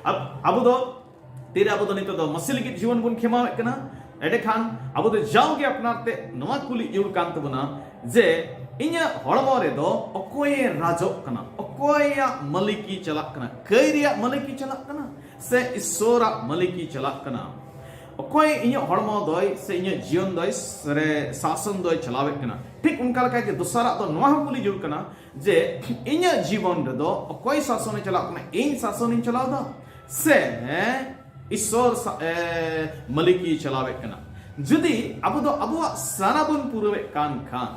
ᱟᱵ-, ᱟᱵᱚ ᱫᱚ ᱛᱤᱨᱮ ᱟᱵᱚ ᱫᱚ ᱱᱤᱛᱚᱜ ᱫᱚ ᱢᱟᱹᱥᱤ ᱞᱟᱹᱜᱤᱫ ᱡᱤᱭᱚᱱ ᱵᱚᱱ ᱠᱷᱮᱢᱟᱣᱮᱫ ᱠᱟᱱᱟ? ᱮᱸᱰᱮᱠᱷᱟᱱ ᱟᱵᱚ ᱫᱚ ᱡᱟᱣᱜᱮ ᱟᱯᱱᱟᱨ ᱛᱮ ᱱᱚᱣᱟ ᱠᱩᱞᱤ ᱡᱟᱹᱨᱩᱲ ᱠᱟᱱ ᱛᱟᱵᱚᱱᱟ ᱡᱮ ᱤᱧᱟᱹᱜ ᱦᱚᱲᱢᱚ ᱨᱮᱫᱚ ᱚᱠᱚᱭᱮ ᱨᱟᱡᱚᱜ ᱠᱟᱱᱟ, ᱚᱠᱚᱭᱟᱜ ᱢᱟᱹᱞᱤᱠᱤ ᱪᱟᱞᱟᱜ ᱠᱟᱱᱟ? ᱠᱟᱹᱭ ᱨᱮᱭᱟᱜ ᱢᱟᱹᱞᱤᱠᱤ ᱪᱟᱞᱟᱜ ᱠᱟᱱᱟ ᱥᱮ ᱤᱥᱥᱚᱨᱟᱜ ᱢᱟᱹᱞᱤᱠᱤ ᱪᱟᱞᱟᱜ ᱠᱟᱱᱟ? ᱚᱠᱚᱭ ᱤᱧᱟᱹᱜ ᱦᱚᱲᱢᱚ ᱫᱚᱭ ᱥᱮ ᱤᱧᱟᱹᱜ ᱡᱤᱭᱚᱱ ᱫᱚᱭ ᱨᱮ ᱥᱟᱥᱚᱱ ᱫᱚᱭ ᱪᱟᱞᱟᱣᱮᱫ ᱠᱟᱱᱟ? ᱴᱷᱤᱠ ᱚᱱᱠᱟ ᱞᱮᱠᱟ ᱜᱮ ᱫᱚᱥᱟᱨᱟᱜ ᱫᱚ ᱱᱚᱣᱟ ᱦᱚᱸ ᱠᱩᱞᱤ ᱡᱟᱹᱨᱩᱲ ᱠᱟᱱᱟ ᱡᱮ ᱤᱧᱟᱹᱜ ᱡᱤᱵᱚᱱ ᱨᱮᱫᱚ ᱚᱠᱚᱭ ᱥᱟᱥᱚᱱᱮ ᱪᱟᱞᱟᱜ ᱠᱟᱱᱟ? ᱤᱧ ᱥᱟᱥᱚᱱᱤᱧ ᱪᱟᱞᱟᱣ ᱮᱫᱟ ᱥᱮ ᱤᱥᱥᱚᱨ ᱥᱟ-, ᱮ, ᱢᱟᱹᱞᱤᱠᱤ ᱪᱟᱞᱟᱣᱮᱫ ᱠᱟᱱᱟ? ᱡᱩᱫᱤ ᱟᱵᱚ ᱫᱚ ᱟᱵᱚᱣᱟᱜ ᱥᱟᱱᱟ ᱵᱚᱱ ᱯᱩᱨᱟᱹᱣᱮᱫ ᱠᱟᱱ ᱠᱷᱟᱱ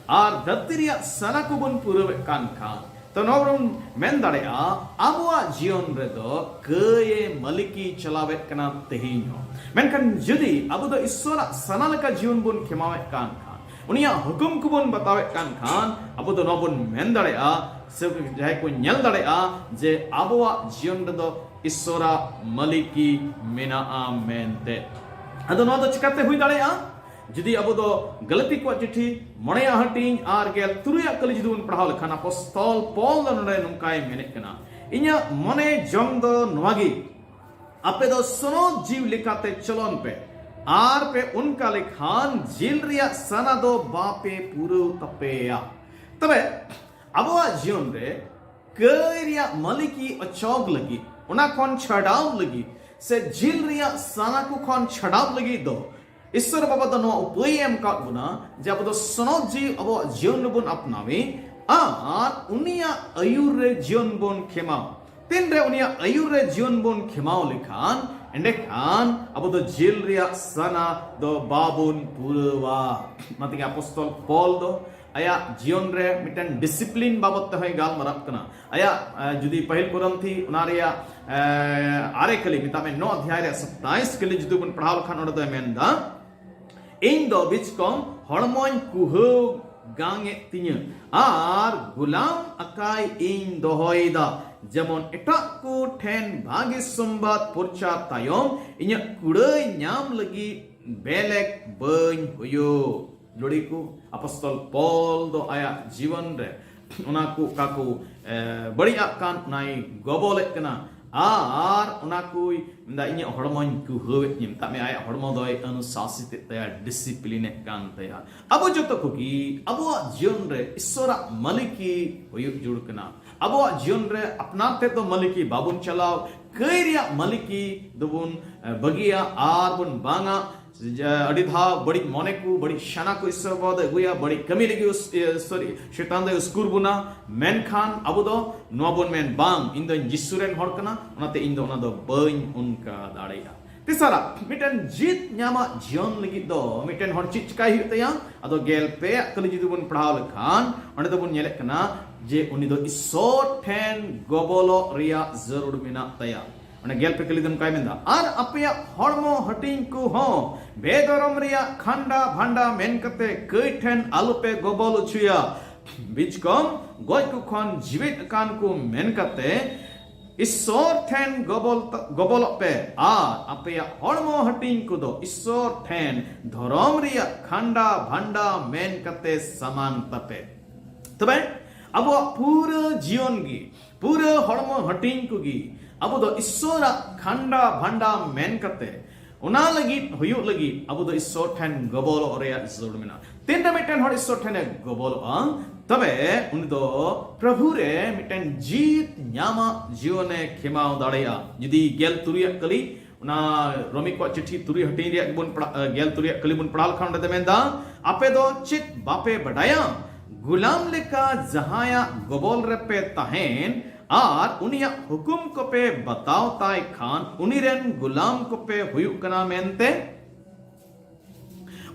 ᱟᱨ ᱫᱷᱟᱹᱨᱛᱤ ᱨᱮᱭᱟᱜ ᱥᱟᱱᱟ ᱠᱚᱵᱚᱱ ᱯᱩᱨᱟᱹᱣᱮᱫ ᱠᱟᱱ ᱠᱷᱟᱱ, ᱛᱚ ᱱᱚᱣᱟ ᱵᱚᱱ ᱢᱮᱱ ᱫᱟᱲᱮᱭᱟᱜᱼᱟ ᱟᱵᱚᱣᱟᱜ ᱡᱤᱭᱚᱱ ᱨᱮᱫᱚ ᱠᱟᱹᱭᱮ ᱢᱟᱹᱞᱤᱠᱤ ᱪᱟᱞᱟᱣᱮᱫ ᱠᱟᱱᱟ ᱛᱮᱦᱮᱧ ᱦᱚᱸ᱾ ᱢᱮᱱᱠᱷᱟᱱ ᱡᱩᱫᱤ ᱟᱵᱚ ᱫᱚ ᱤᱥᱥᱚᱨᱟᱜ ᱥᱟᱱᱟ ᱞᱮᱠᱟ ᱡᱤᱭᱚᱱ ᱵᱚᱱ ᱠᱷᱮᱢᱟᱣᱮᱫ ᱠᱟᱱ ᱠᱷᱟᱱ, ᱩᱱᱤᱭᱟᱜ ᱦᱩᱠᱩᱢ ᱠᱚᱵᱚᱱ ᱵᱟᱛᱟᱣᱮᱫ ᱠᱟᱱ ᱠᱷᱟᱱ, ᱟᱵᱚ ᱫᱚ ᱱᱚᱣᱟ ᱵᱚᱱ ᱢᱮᱱ ᱫᱟᱲᱮᱭᱟᱜᱼᱟ ᱥᱮ ᱡᱟᱦᱟᱸᱭ ᱠᱚ ᱧᱮᱞ ᱫᱟᱲᱮᱭᱟᱜᱼᱟ ᱡᱮ ᱟᱵᱚᱣᱟᱜ ᱡᱤᱭᱚᱱ ᱨᱮᱫᱚ ᱤᱥᱥᱚᱨᱟᱜ ᱢᱟᱹᱞᱤᱠᱤ ᱢᱮᱱᱟᱜᱼᱟ ᱢᱮᱱᱛᱮ᱾ ᱟᱫᱚ ᱱᱚᱣᱟ ᱫᱚ ᱪᱤᱠᱟᱛᱮ ᱦᱩᱭ ᱫᱟᱲᱮᱭᱟᱜᱼᱟ? ᱡᱩᱫᱤ ᱟᱵᱚ ᱫᱚ ᱜᱟᱞᱟᱛᱤ ᱠᱚᱣᱟᱜ ᱪᱤᱴᱷᱤ ᱢᱚᱬᱮᱭᱟᱜ ᱦᱟᱹᱴᱤᱧ ᱟᱨ ᱜᱮᱞ ᱛᱩᱨᱩᱭᱟᱜ ᱠᱟᱹᱞᱤ ᱡᱩᱫᱤ ᱵᱚᱱ ᱯᱟᱲᱦᱟᱣ ᱞᱮᱠᱷᱟᱱ, ᱟᱯᱚᱥᱛᱚᱞ ᱯᱚᱞ ᱫᱚ ᱱᱚᱰᱮ ᱱᱚᱝᱠᱟᱭ ᱢᱮᱱᱮᱫ ᱠᱟᱱᱟ, ᱤᱧᱟᱹᱜ ᱢᱚᱱᱮ ᱡᱚᱢ ᱫᱚ ᱱᱚᱣᱟ ᱜᱮ, ᱟᱯᱮ ᱫᱚ ᱥᱚᱱᱚᱛ ᱡᱤᱣ ᱞᱮᱠᱟᱛᱮ ᱪᱚᱞᱚᱱ ᱯᱮ, ᱟᱨ ᱯᱮ ᱚᱱᱠᱟ ᱞᱮᱠᱷᱟᱱ ᱡᱤᱞ ᱨᱮᱭᱟᱜ ᱥᱟᱱᱟ ᱫᱚ ᱵᱟᱯᱮ ᱯᱩᱨᱟᱹᱣ ᱛᱟᱯᱮᱭᱟ᱾ ᱛᱚᱵᱮ ᱟᱵᱚᱣᱟᱜ ᱡᱤᱭᱚᱱ ᱨᱮ ᱠᱟᱹᱭ ᱨᱮᱭᱟᱜ ᱢᱟᱹᱞᱤᱠᱤ ᱚᱪᱚᱜ ᱞᱟᱹᱜᱤᱫ ᱚᱱᱟ ᱠᱷᱚᱱ ᱪᱷᱟᱰᱟᱣ ᱞᱟᱹᱜᱤᱫ ᱥᱮ ᱡᱤᱞ ᱨᱮᱭᱟᱜ ᱥᱟᱱᱟ ᱠᱚ ᱠᱷᱚᱱ ᱪᱷᱟᱰᱟᱣ ᱞᱟᱹᱜᱤᱫ ᱫᱚ ᱤᱥᱥᱚᱨ ᱵᱟᱵᱟ ᱫᱚ ᱱᱚᱣᱟ ᱩᱯᱟᱹᱭ ᱮ ᱮᱢ ᱟᱠᱟᱫ ᱵᱚᱱᱟ ᱡᱮ ᱟᱵᱚ ᱫᱚ ᱥᱚᱱᱚᱛ ᱡᱤᱣᱤ ᱟᱵᱚᱣᱟᱜ ᱡᱤᱭᱚᱱ ᱨᱮᱵᱚᱱ ᱟᱯᱱᱟᱣᱮ ᱟᱨ ᱩᱱᱤᱭᱟᱜ ᱟᱹᱭᱩᱨ ᱨᱮ ᱡᱤᱭᱚᱱ ᱵᱚᱱ ᱠᱷᱮᱢᱟᱣ᱾ ᱛᱤᱱᱨᱮ ᱩᱱᱤᱭᱟᱜ ᱟᱹᱭᱩᱨ ᱨᱮ ᱡᱤᱭᱚᱱ ᱵᱚᱱ ᱠᱷᱮᱢᱟᱣ ᱞᱮᱠᱷᱟᱱ, ᱮᱸᱰᱮᱠᱷᱟᱱ ᱟᱵᱚ ᱫᱚ ᱡᱤᱞ ᱨᱮᱭᱟᱜ ᱥᱟᱱᱟ ᱫᱚ ᱵᱟᱵᱚᱱ ᱯᱩᱨᱟᱹᱣᱟ᱾ ᱚᱱᱟ ᱛᱮᱜᱮ ᱟᱯᱚᱥᱛᱚᱞ ᱯᱚᱞ ᱫᱚ ᱟᱭᱟᱜ ᱡᱤᱭᱚᱱ ᱨᱮ ᱢᱤᱫᱴᱟᱝ ᱰᱤᱥᱤᱯᱞᱤᱱ ᱵᱟᱵᱚᱫ ᱛᱮᱦᱚᱸᱭ ᱜᱟᱞᱢᱟᱨᱟᱜ ᱠᱟᱱᱟ᱾ ᱟᱭᱟᱜ ᱡᱩᱫᱤ ᱯᱟᱹᱦᱤᱞ ᱠᱚᱨᱤᱱᱛᱷᱤ ᱚᱱᱟ ᱨᱮᱭᱟᱜ ᱟᱨᱮ ᱠᱟᱹᱞᱤ, ᱢᱮᱛᱟᱜ ᱢᱮ ᱱᱚ ᱚᱫᱷᱭᱟᱭ ᱨᱮ ᱥᱟᱛᱟᱭᱤᱥ ᱠᱟᱹᱞᱤ ᱡᱩᱫᱤ ᱵᱚᱱ ᱯᱟᱲᱦᱟᱣ ᱞᱮᱠᱷᱟᱱ, ᱚᱸᱰᱮ ᱫᱚᱭ ᱢᱮᱱᱫᱟ, ᱤᱧ ᱫᱚ ᱵᱤᱪᱠᱚᱢ ᱦᱚᱲᱢᱚᱧ ᱠᱩᱦᱟᱹᱣ ᱜᱟᱝ ᱮᱫ ᱛᱤᱧᱟᱹ ᱟᱨ ᱜᱩᱞᱟᱢ ᱟᱠᱟᱭ ᱤᱧ ᱫᱚᱦᱚᱭᱮᱫᱟ, ᱡᱮᱢᱚᱱ ᱮᱴᱟᱜ ᱠᱚ ᱴᱷᱮᱱ ᱵᱷᱟᱜᱮ ᱥᱚᱢᱵᱟᱫ ᱯᱨᱚᱪᱟᱨ ᱛᱟᱭᱚᱢ ᱤᱧᱟᱹᱜ ᱠᱩᱲᱟᱹᱭ ᱧᱟᱢ ᱞᱟᱹᱜᱤᱫ ᱵᱮᱞᱮᱠ ᱵᱟᱹᱧ ᱦᱩᱭᱩᱜ᱾ ᱞᱩᱲᱤ ᱠᱚ, ᱟᱯᱚᱥᱛᱚᱞ ᱯᱚᱞ ᱫᱚ ᱟᱭᱟᱜ ᱡᱤᱵᱚᱱ ᱨᱮ ᱚᱱᱟ ᱠᱚ ᱚᱠᱟ ᱠᱚ ᱵᱟᱹᱲᱤᱡ ᱟᱜ ᱠᱟᱱ, ᱚᱱᱟᱭ ᱜᱚᱵᱚᱞᱮᱫ ᱠᱟᱱᱟ᱾ ᱟᱨ ᱚᱱᱟ ᱠᱚᱭ ᱢᱮᱱᱫᱟ, ᱤᱧᱟᱹᱜ ᱦᱚᱲᱢᱚᱧ ᱠᱩᱦᱟᱹᱣᱮᱫ ᱧᱮ᱾ ᱢᱮᱛᱟᱜ ᱢᱮ ᱟᱭᱟᱜ ᱦᱚᱲᱢᱚ ᱫᱚᱭ ᱚᱱᱩᱥᱟᱥᱤᱛ ᱮᱫ ᱛᱟᱭᱟ, ᱰᱤᱥᱤᱯᱞᱤᱱ ᱮᱫ ᱠᱟᱱ ᱛᱟᱭᱟ᱾ ᱟᱵᱚ ᱡᱚᱛᱚ ᱠᱚᱜᱮ ᱟᱵᱚᱣᱟᱜ ᱡᱤᱭᱚᱱ ᱨᱮ ᱤᱥᱥᱚᱨᱟᱜ ᱢᱟᱹᱞᱤᱠᱤ ᱦᱩᱭᱩᱜ ᱡᱩᱲ ᱠᱟᱱᱟ᱾ ᱟᱵᱚᱣᱟᱜ ᱡᱤᱭᱚᱱ ᱨᱮ ᱟᱯᱱᱟᱨ ᱛᱮᱫ ᱫᱚ ᱢᱟᱹᱞᱤᱠᱤ ᱵᱟᱵᱚᱱ ᱪᱟᱞᱟᱣ, ᱠᱟᱹᱭ ᱨᱮᱭᱟᱜ ᱢᱟᱹᱞᱤᱠᱤ ᱫᱚᱵᱚᱱ ᱵᱟᱹᱜᱤᱭᱟ ᱟᱨ ᱵᱚᱱ ᱵᱟᱝᱟ᱾ ᱟᱹᱰᱤ ᱫᱷᱟᱣ ᱵᱟᱹᱲᱤᱡ ᱢᱚᱱᱮ ᱠᱚ, ᱵᱟᱹᱲᱤᱡ ᱥᱟᱱᱟ ᱠᱚ ᱤᱥᱥᱚᱨ ᱵᱟᱵᱟ ᱫᱚᱭ ᱟᱹᱜᱩᱭᱟ, ᱵᱟᱹᱲᱤᱡ ᱠᱟᱹᱢᱤ ᱞᱟᱹᱜᱤᱫ ᱥᱚᱨᱤ ᱥᱮᱛᱟᱱ ᱫᱚᱭ ᱩᱥᱠᱩᱨ ᱵᱚᱱᱟ᱾ ᱢᱮᱱᱠᱷᱟᱱ ᱟᱵᱚ ᱫᱚ ᱱᱚᱣᱟ ᱵᱚᱱ ᱢᱮᱱ, ᱵᱟᱝ, ᱤᱧ ᱫᱚᱧ ᱡᱤᱥᱩ ᱨᱮᱱ ᱦᱚᱲ ᱠᱟᱱᱟ, ᱚᱱᱟᱛᱮ ᱤᱧ ᱫᱚ ᱚᱱᱟ ᱫᱚ ᱵᱟᱹᱧ ᱚᱱᱠᱟ ᱫᱟᱲᱮᱭᱟᱜᱼᱟ᱾ ᱛᱮᱥᱟᱨᱟᱜ, ᱢᱤᱫᱴᱮᱱ ᱡᱤᱛ ᱧᱟᱢᱟᱜ ᱡᱤᱭᱚᱱ ᱞᱟᱹᱜᱤᱫ ᱫᱚ ᱢᱤᱫᱴᱮᱱ ᱦᱚᱲ ᱪᱮᱫ ᱪᱤᱠᱟᱭ ᱦᱩᱭᱩᱜ ᱛᱟᱭᱟ? ᱟᱫᱚ ᱜᱮᱞ ᱯᱮ ᱟᱜ ᱠᱟᱹᱞᱤ ᱡᱩᱫᱤ ᱵᱚᱱ ᱯᱟᱲᱦᱟᱣ ᱞᱮᱠᱷᱟᱱ, ᱚᱸᱰᱮ ᱫᱚᱵᱚᱱ ᱧᱮᱞᱮᱫ ᱠᱟᱱᱟ ᱡᱮ ᱩᱱᱤ ᱫᱚ ᱤᱥᱥᱚᱨ ᱴᱷᱮᱱ ᱜᱚᱵᱚᱞᱚᱜ ᱨᱮᱭᱟᱜ ᱡᱟᱹᱨᱩᱲ ᱢᱮᱱᱟᱜ ᱛᱟᱭᱟ᱾ ᱚᱱᱟ ᱜᱮᱞ ᱯᱮ ᱠᱟᱹᱞᱤ ᱫᱚ ᱱᱚᱝᱠᱟᱭ ᱢᱮᱱᱫᱟ, ᱟᱨ ᱟᱯᱮᱭᱟᱜ ᱦᱚᱲᱢᱚ ᱦᱟᱹᱴᱤᱧ ᱠᱚᱦᱚᱸ ᱵᱮᱫᱚᱨᱚᱢ ᱨᱮᱭᱟᱜ ᱠᱷᱟᱱᱰᱟ ᱵᱷᱟᱱᱰᱟ ᱢᱮᱱ ᱠᱟᱛᱮ ᱠᱟᱹᱭ ᱴᱷᱮᱱ ᱟᱞᱚᱯᱮ ᱜᱚᱵᱚᱞ ᱦᱚᱪᱚᱭᱟ᱾ ᱵᱤᱪᱠᱚᱢ ᱜᱚᱡ ᱠᱚ ᱠᱷᱚᱱ ᱡᱤᱣᱮᱫ ᱟᱠᱟᱱ ᱠᱚ ᱢᱮᱱ ᱠᱟᱛᱮ ᱤᱥᱥᱚᱨ ᱴᱷᱮᱱ ᱜᱚᱵᱚᱞ ᱛᱟ-, ᱜᱚᱵᱚᱞᱚᱜ ᱯᱮ ᱟᱨ ᱟᱯᱮᱭᱟᱜ ᱦᱚᱲᱢᱚ ᱦᱟᱹᱴᱤᱧ ᱠᱚᱫᱚ ᱤᱥᱥᱚᱨ ᱴᱷᱮᱱ ᱫᱷᱚᱨᱚᱢ ᱨᱮᱭᱟᱜ ᱠᱷᱟᱱᱰᱟ ᱵᱷᱟᱱᱰᱟ ᱢᱮᱱ ᱠᱟᱛᱮ ᱥᱟᱢᱟᱝ ᱛᱟᱯᱮ᱾ ᱛᱚᱵᱮ ᱟᱵᱚᱣᱟᱜ ᱯᱩᱨᱟᱹ ᱡᱤᱭᱚᱱ ᱜᱮ, ᱯᱩᱨᱟᱹ ᱦᱚᱲᱢᱚ ᱦᱟᱹᱴᱤᱧ ᱠᱚᱜᱮ ᱟᱵᱚ ᱫᱚ ᱤᱥᱥᱚᱨᱟᱜ ᱠᱷᱟᱱᱰᱟ ᱵᱷᱟᱱᱰᱟ ᱢᱮᱱ ᱠᱟᱛᱮ ᱚᱱᱟ ᱞᱟᱹᱜᱤᱫ ᱦᱩᱭᱩᱜ ᱞᱟᱹᱜᱤᱫ ᱟᱵᱚ ᱫᱚ ᱤᱥᱥᱚᱨ ᱴᱷᱮᱱ ᱜᱚᱵᱚᱞᱚᱜ ᱨᱮᱭᱟᱜ ᱡᱟᱹᱨᱩᱲ ᱢᱮᱱᱟᱜᱼᱟ᱾ ᱛᱤᱱᱨᱮ ᱢᱤᱫᱴᱮᱱ ᱦᱚᱲ ᱤᱥᱥᱚᱨ ᱴᱷᱮᱱᱮ ᱜᱚᱵᱚᱞᱚᱜᱼᱟ, ᱛᱚᱵᱮ ᱩᱱᱤ ᱫᱚ ᱯᱨᱚᱵᱷᱩ ᱨᱮ ᱢᱤᱫᱴᱮᱱ ᱡᱤᱛ ᱧᱟᱢᱟᱜ ᱡᱤᱭᱚᱱᱮ ᱠᱷᱮᱢᱟᱣ ᱫᱟᱲᱮᱭᱟᱜᱼᱟ᱾ ᱡᱩᱫᱤ ᱜᱮᱞ ᱛᱩᱨᱩᱭᱟᱜ ᱠᱟᱹᱞᱤ, ᱚᱱᱟ ᱨᱚᱢᱤ ᱠᱚᱣᱟᱜ ᱪᱤᱴᱷᱤ ᱛᱩᱨᱩᱭ ᱦᱟᱹᱴᱤᱧ ᱨᱮᱭᱟᱜ ᱵᱚᱱ ᱯᱟᱲᱦᱟ-, ᱜᱮᱞ ᱛᱩᱨᱩᱭᱟᱜ ᱠᱟᱹᱞᱤ ᱵᱚᱱ ᱯᱟᱲᱦᱟᱣ ᱞᱮᱠᱷᱟᱱ, ᱚᱸᱰᱮ ᱫᱚ ᱢᱮᱱᱫᱟ, "ᱟᱯᱮ ᱫᱚ ᱪᱮᱫ ᱵᱟᱯᱮ ᱵᱟᱰᱟᱭᱟ? ᱜᱩᱞᱟᱢ ᱞᱮᱠᱟ ᱡᱟᱦᱟᱸᱭᱟᱜ ᱜᱚᱵᱚᱞ ᱨᱮᱯᱮ ᱛᱟᱦᱮᱱ ᱟᱨ ᱩᱱᱤᱭᱟᱜ ᱦᱩᱠᱩᱢ ᱠᱚᱯᱮ ᱵᱟᱛᱟᱣ ᱛᱟᱭ ᱠᱷᱟᱱ, ᱩᱱᱤ ᱨᱮᱱ ᱜᱩᱞᱟᱢ ᱠᱚᱯᱮ ᱦᱩᱭᱩᱜ ᱠᱟᱱᱟ ᱢᱮᱱᱛᱮ᱾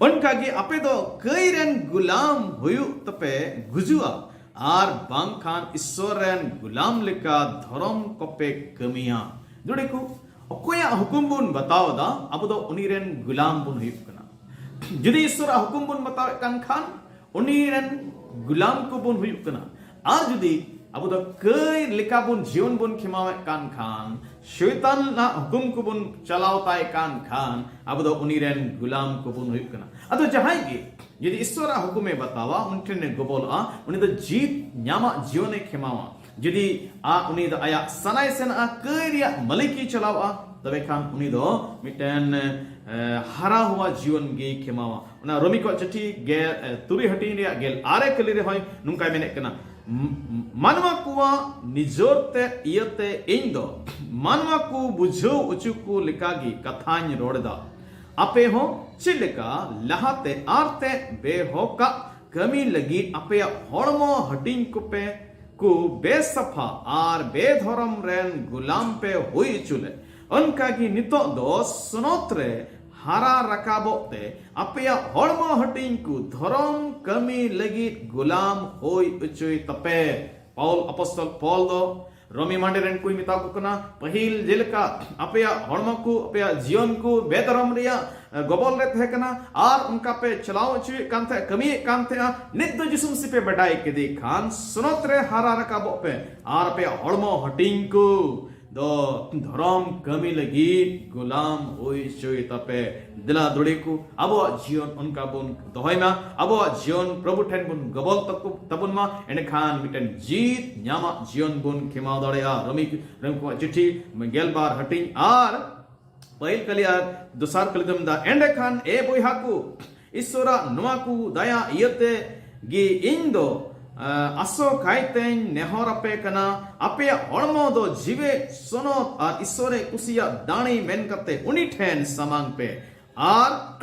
ᱚᱱᱠᱟᱜᱮ ᱟᱯᱮ ᱫᱚ ᱠᱟᱹᱭ ᱨᱮᱱ ᱜᱩᱞᱟᱢ ᱦᱩᱭᱩᱜ ᱛᱮᱯᱮ ᱜᱩᱡᱩᱜᱼᱟ, ᱟᱨ ᱵᱟᱝᱠᱷᱟᱱ ᱤᱥᱥᱚᱨ ᱨᱮᱱ ᱜᱩᱞᱟᱢ ᱞᱮᱠᱟ ᱫᱷᱚᱨᱚᱢ ᱠᱚᱯᱮ ᱠᱟᱹᱢᱤᱭᱟ᱾" ᱡᱩᱲᱤ ᱠᱚ, ᱚᱠᱚᱭᱟᱜ ᱦᱩᱠᱩᱢ ᱵᱚᱱ ᱵᱟᱛᱟᱣ ᱮᱫᱟ, ᱟᱵᱚ ᱫᱚ ᱩᱱᱤ ᱨᱮᱱ ᱜᱩᱞᱟᱢ ᱵᱚᱱ ᱦᱩᱭᱩᱜ ᱠᱟᱱᱟ᱾ ᱡᱩᱫᱤ ᱤᱥᱥᱚᱨᱟᱜ ᱦᱩᱠᱩᱢ ᱵᱚᱱ ᱵᱟᱛᱟᱣᱮᱫ ᱠᱟᱱ ᱠᱷᱟᱱ, ᱩᱱᱤ ᱨᱮᱱ ᱜᱩᱞᱟᱢ ᱠᱚᱵᱚᱱ ᱦᱩᱭᱩᱜ ᱠᱟᱱᱟ᱾ ᱟᱨ ᱡᱩᱫᱤ ᱟᱵᱚ ᱫᱚ ᱠᱟᱹᱭ ᱞᱮᱠᱟ ᱵᱚᱱ ᱡᱤᱭᱚᱱ ᱵᱚᱱ ᱠᱷᱮᱢᱟᱣᱮᱫ ᱠᱟᱱ ᱠᱷᱟᱱ, ᱥᱚᱭᱛᱟᱱ ᱨᱮᱱᱟᱜ ᱦᱩᱠᱩᱢ ᱠᱚᱵᱚᱱ ᱪᱟᱞᱟᱣ ᱛᱟᱭ ᱠᱟᱱ ᱠᱷᱟᱱ, ᱟᱵᱚ ᱫᱚ ᱩᱱᱤ ᱨᱮᱱ ᱜᱩᱞᱟᱢ ᱠᱚᱵᱚᱱ ᱦᱩᱭᱩᱜ ᱠᱟᱱᱟ᱾ ᱟᱫᱚ ᱡᱟᱦᱟᱸᱭ ᱜᱮ ᱡᱩᱫᱤ ᱤᱥᱥᱚᱨᱟᱜ ᱦᱩᱠᱩᱢᱮ ᱵᱟᱛᱟᱣᱟ, ᱩᱱᱤ ᱴᱷᱮᱱᱮ ᱜᱚᱵᱚᱞᱚᱜᱼᱟ, ᱩᱱᱤ ᱫᱚ ᱡᱤᱛ ᱧᱟᱢᱟᱜ ᱡᱤᱭᱚᱱᱮ ᱠᱷᱮᱢᱟᱣᱟ᱾ ᱡᱩᱫᱤ ᱟ-, ᱩᱱᱤ ᱫᱚ ᱟᱭᱟᱜ ᱥᱟᱱᱟᱭ ᱥᱮᱱᱟᱜᱼᱟ, ᱠᱟᱹᱭ ᱨᱮᱭᱟᱜ ᱢᱟᱹᱞᱤᱠᱤ ᱪᱟᱞᱟᱣᱟ, ᱛᱚᱵᱮ ᱠᱷᱟᱱ ᱩᱱᱤ ᱫᱚ ᱢᱤᱫᱴᱮᱱ, ᱮ, ᱦᱟᱨᱟ ᱦᱩᱣᱟ ᱡᱤᱭᱚᱱ ᱜᱮᱭ ᱠᱷᱮᱢᱟᱣᱟ᱾ ᱚᱱᱟ ᱨᱳᱢᱤ ᱠᱚᱣᱟᱜ ᱪᱤᱴᱷᱤ ᱜᱮ, ᱮ, ᱛᱩᱨᱩᱭ ᱦᱟᱹᱴᱤᱧ ᱨᱮᱭᱟᱜ ᱜᱮᱞ ᱟᱨᱮ ᱠᱟᱹᱞᱤ ᱨᱮᱦᱚᱸᱭ ᱱᱚᱝᱠᱟᱭ ᱢᱮᱱᱮᱫ ᱠᱟᱱᱟ, "ᱢ-, ᱢᱟᱱᱣᱟ ᱠᱚᱣᱟᱜ ᱱᱤᱡᱚᱨ ᱛᱮ ᱤᱭᱟᱹᱛᱮ ᱤᱧ ᱫᱚ ᱢᱟᱱᱣᱟ ᱠᱚ ᱵᱩᱡᱷᱟᱹᱣ ᱦᱚᱪᱚ ᱠᱚ ᱞᱮᱠᱟᱜᱮ ᱠᱟᱛᱷᱟᱧ ᱨᱚᱲ ᱮᱫᱟ᱾ ᱟᱯᱮ ᱦᱚᱸ ᱪᱮᱫ ᱞᱮᱠᱟ ᱞᱟᱦᱟᱛᱮ ᱟᱨᱛᱮ ᱵᱮᱦᱚᱠᱟᱜ ᱠᱟᱹᱢᱤ ᱞᱟᱹᱜᱤᱫ ᱟᱯᱮᱭᱟᱜ ᱦᱚᱲᱢᱚ ᱦᱟᱹᱴᱤᱧ ᱠᱚᱯᱮ ᱠᱚ ᱵᱮᱥᱟᱯᱷᱟ ᱟᱨ ᱵᱮᱫᱷᱚᱨᱚᱢ ᱨᱮᱱ ᱜᱩᱞᱟᱢ ᱯᱮ ᱦᱩᱭ ᱦᱚᱪᱚ ᱞᱮᱫ, ᱚᱱᱠᱟᱜᱮ ᱱᱤᱛᱚᱜ ᱫᱚ ᱥᱚᱱᱚᱛ ᱨᱮ ᱦᱟᱨᱟ ᱨᱟᱠᱟᱵᱚᱜ ᱛᱮ ᱟᱯᱮᱭᱟᱜ ᱦᱚᱲᱢᱚ ᱦᱟᱹᱴᱤᱧ ᱠᱚ ᱫᱷᱚᱨᱚᱢ ᱠᱟᱹᱢᱤ ᱞᱟᱹᱜᱤᱫ ᱜᱩᱞᱟᱢ ᱦᱩᱭ ᱦᱚᱪᱚᱭ ᱛᱟᱯᱮ᱾" ᱯᱟᱣᱩᱞ, ᱟᱯᱚᱥᱛᱚᱞ ᱯᱚᱞ ᱫᱚ ᱨᱳᱢᱤ ᱢᱟᱸᱰᱮ ᱨᱮᱱ ᱠᱚᱭ ᱢᱮᱛᱟ ᱠᱚ ᱠᱟᱱᱟ, ᱯᱟᱹᱦᱤᱞ ᱡᱮᱞᱮᱠᱟ ᱟᱯᱮᱭᱟᱜ ᱦᱚᱲᱢᱚ ᱠᱚ, ᱟᱯᱮᱭᱟᱜ ᱡᱤᱭᱚᱱ ᱠᱚ ᱵᱮᱫᱷᱚᱨᱚᱢ ᱨᱮᱭᱟᱜ ᱜᱚᱵᱚᱞ ᱨᱮ ᱛᱟᱦᱮᱸ ᱠᱟᱱᱟ ᱟᱨ ᱚᱱᱠᱟ ᱯᱮ ᱪᱟᱞᱟᱣ ᱦᱚᱪᱚᱭᱮᱫ ᱠᱟᱱ ᱛᱟᱦᱮᱸ, ᱠᱟᱹᱢᱤᱭᱮᱫ ᱠᱟᱱ ᱛᱟᱦᱮᱸᱜᱼᱟ, ᱱᱤᱛ ᱫᱚ ᱡᱤᱥᱩ ᱢᱟᱹᱥᱤ ᱯᱮ ᱵᱟᱰᱟᱭ ᱠᱮᱫᱮ ᱠᱷᱟᱱ ᱥᱚᱱᱚᱛ ᱨᱮ ᱦᱟᱨᱟ ᱨᱟᱠᱟᱵᱚᱜ ᱯᱮ ᱟᱨ ᱟᱯᱮᱭᱟᱜ ᱦᱚᱲᱢᱚ ᱦᱟᱹᱴᱤᱧ ᱠᱚ ᱫᱚ ᱫᱷᱚᱨᱚᱢ ᱠᱟᱹᱢᱤ ᱞᱟᱹᱜᱤᱫ ᱜᱩᱞᱟᱢ ᱦᱩᱭ ᱦᱚᱪᱚᱭ ᱛᱟᱯᱮ᱾ ᱫᱮᱞᱟ ᱫᱩᱲᱤ ᱠᱚ, ᱟᱵᱚᱣᱟᱜ ᱡᱤᱭᱚᱱ ᱚᱱᱠᱟ ᱵᱚᱱ ᱫᱚᱦᱚᱭ ᱢᱟ, ᱟᱵᱚᱣᱟᱜ ᱡᱤᱭᱚᱱ ᱯᱨᱚᱵᱷᱩ ᱴᱷᱮᱱ ᱵᱚᱱ ᱜᱚᱵᱚᱞ ᱛᱟᱠᱚ, ᱛᱟᱵᱚᱱ ᱢᱟ, ᱮᱸᱰᱮᱠᱷᱟᱱ ᱢᱤᱫᱴᱮᱱ ᱡᱤᱛ ᱧᱟᱢᱟᱜ ᱡᱤᱭᱚᱱ ᱵᱚᱱ ᱠᱷᱮᱢᱟᱣ ᱫᱟᱲᱮᱭᱟᱜᱼᱟ᱾ ᱨᱳᱢᱤ, ᱨᱳᱢᱤ ᱠᱚᱣᱟᱜ ᱪᱤᱴᱷᱤ ᱜᱮᱞᱵᱟᱨ ᱦᱟᱹᱴᱤᱧ ᱟᱨ ᱯᱟᱹᱦᱤᱞ ᱠᱟᱹᱞᱤ ᱟᱨ ᱫᱚᱥᱟᱨ ᱠᱟᱹᱞᱤ ᱫᱚ ᱢᱮᱱᱫᱟ, ᱮᱸᱰᱮᱠᱷᱟᱱ ᱮ ᱵᱚᱭᱦᱟ ᱠᱚ, ᱤᱥᱥᱚᱨᱟᱜ ᱱᱚᱣᱟ ᱠᱚ ᱫᱟᱭᱟ ᱤᱭᱟᱹᱛᱮ ᱜᱮ ᱤᱧ ᱫᱚ ᱟᱥᱚ ᱠᱟᱭᱛᱮᱧ ᱱᱮᱦᱚᱨ ᱟᱯᱮ ᱠᱟᱱᱟ, ᱟᱯᱮᱭᱟᱜ ᱦᱚᱲᱢᱚ ᱫᱚ ᱡᱤᱣᱮᱫ ᱥᱚᱱᱚᱛ ᱟᱨ ᱤᱥᱥᱚᱨᱮ ᱠᱩᱥᱤᱭᱟᱜ ᱫᱟᱲᱮ ᱢᱮᱱ ᱠᱟᱛᱮ ᱩᱱᱤ ᱴᱷᱮᱱ ᱥᱟᱢᱟᱝ ᱯᱮ, ᱟᱨ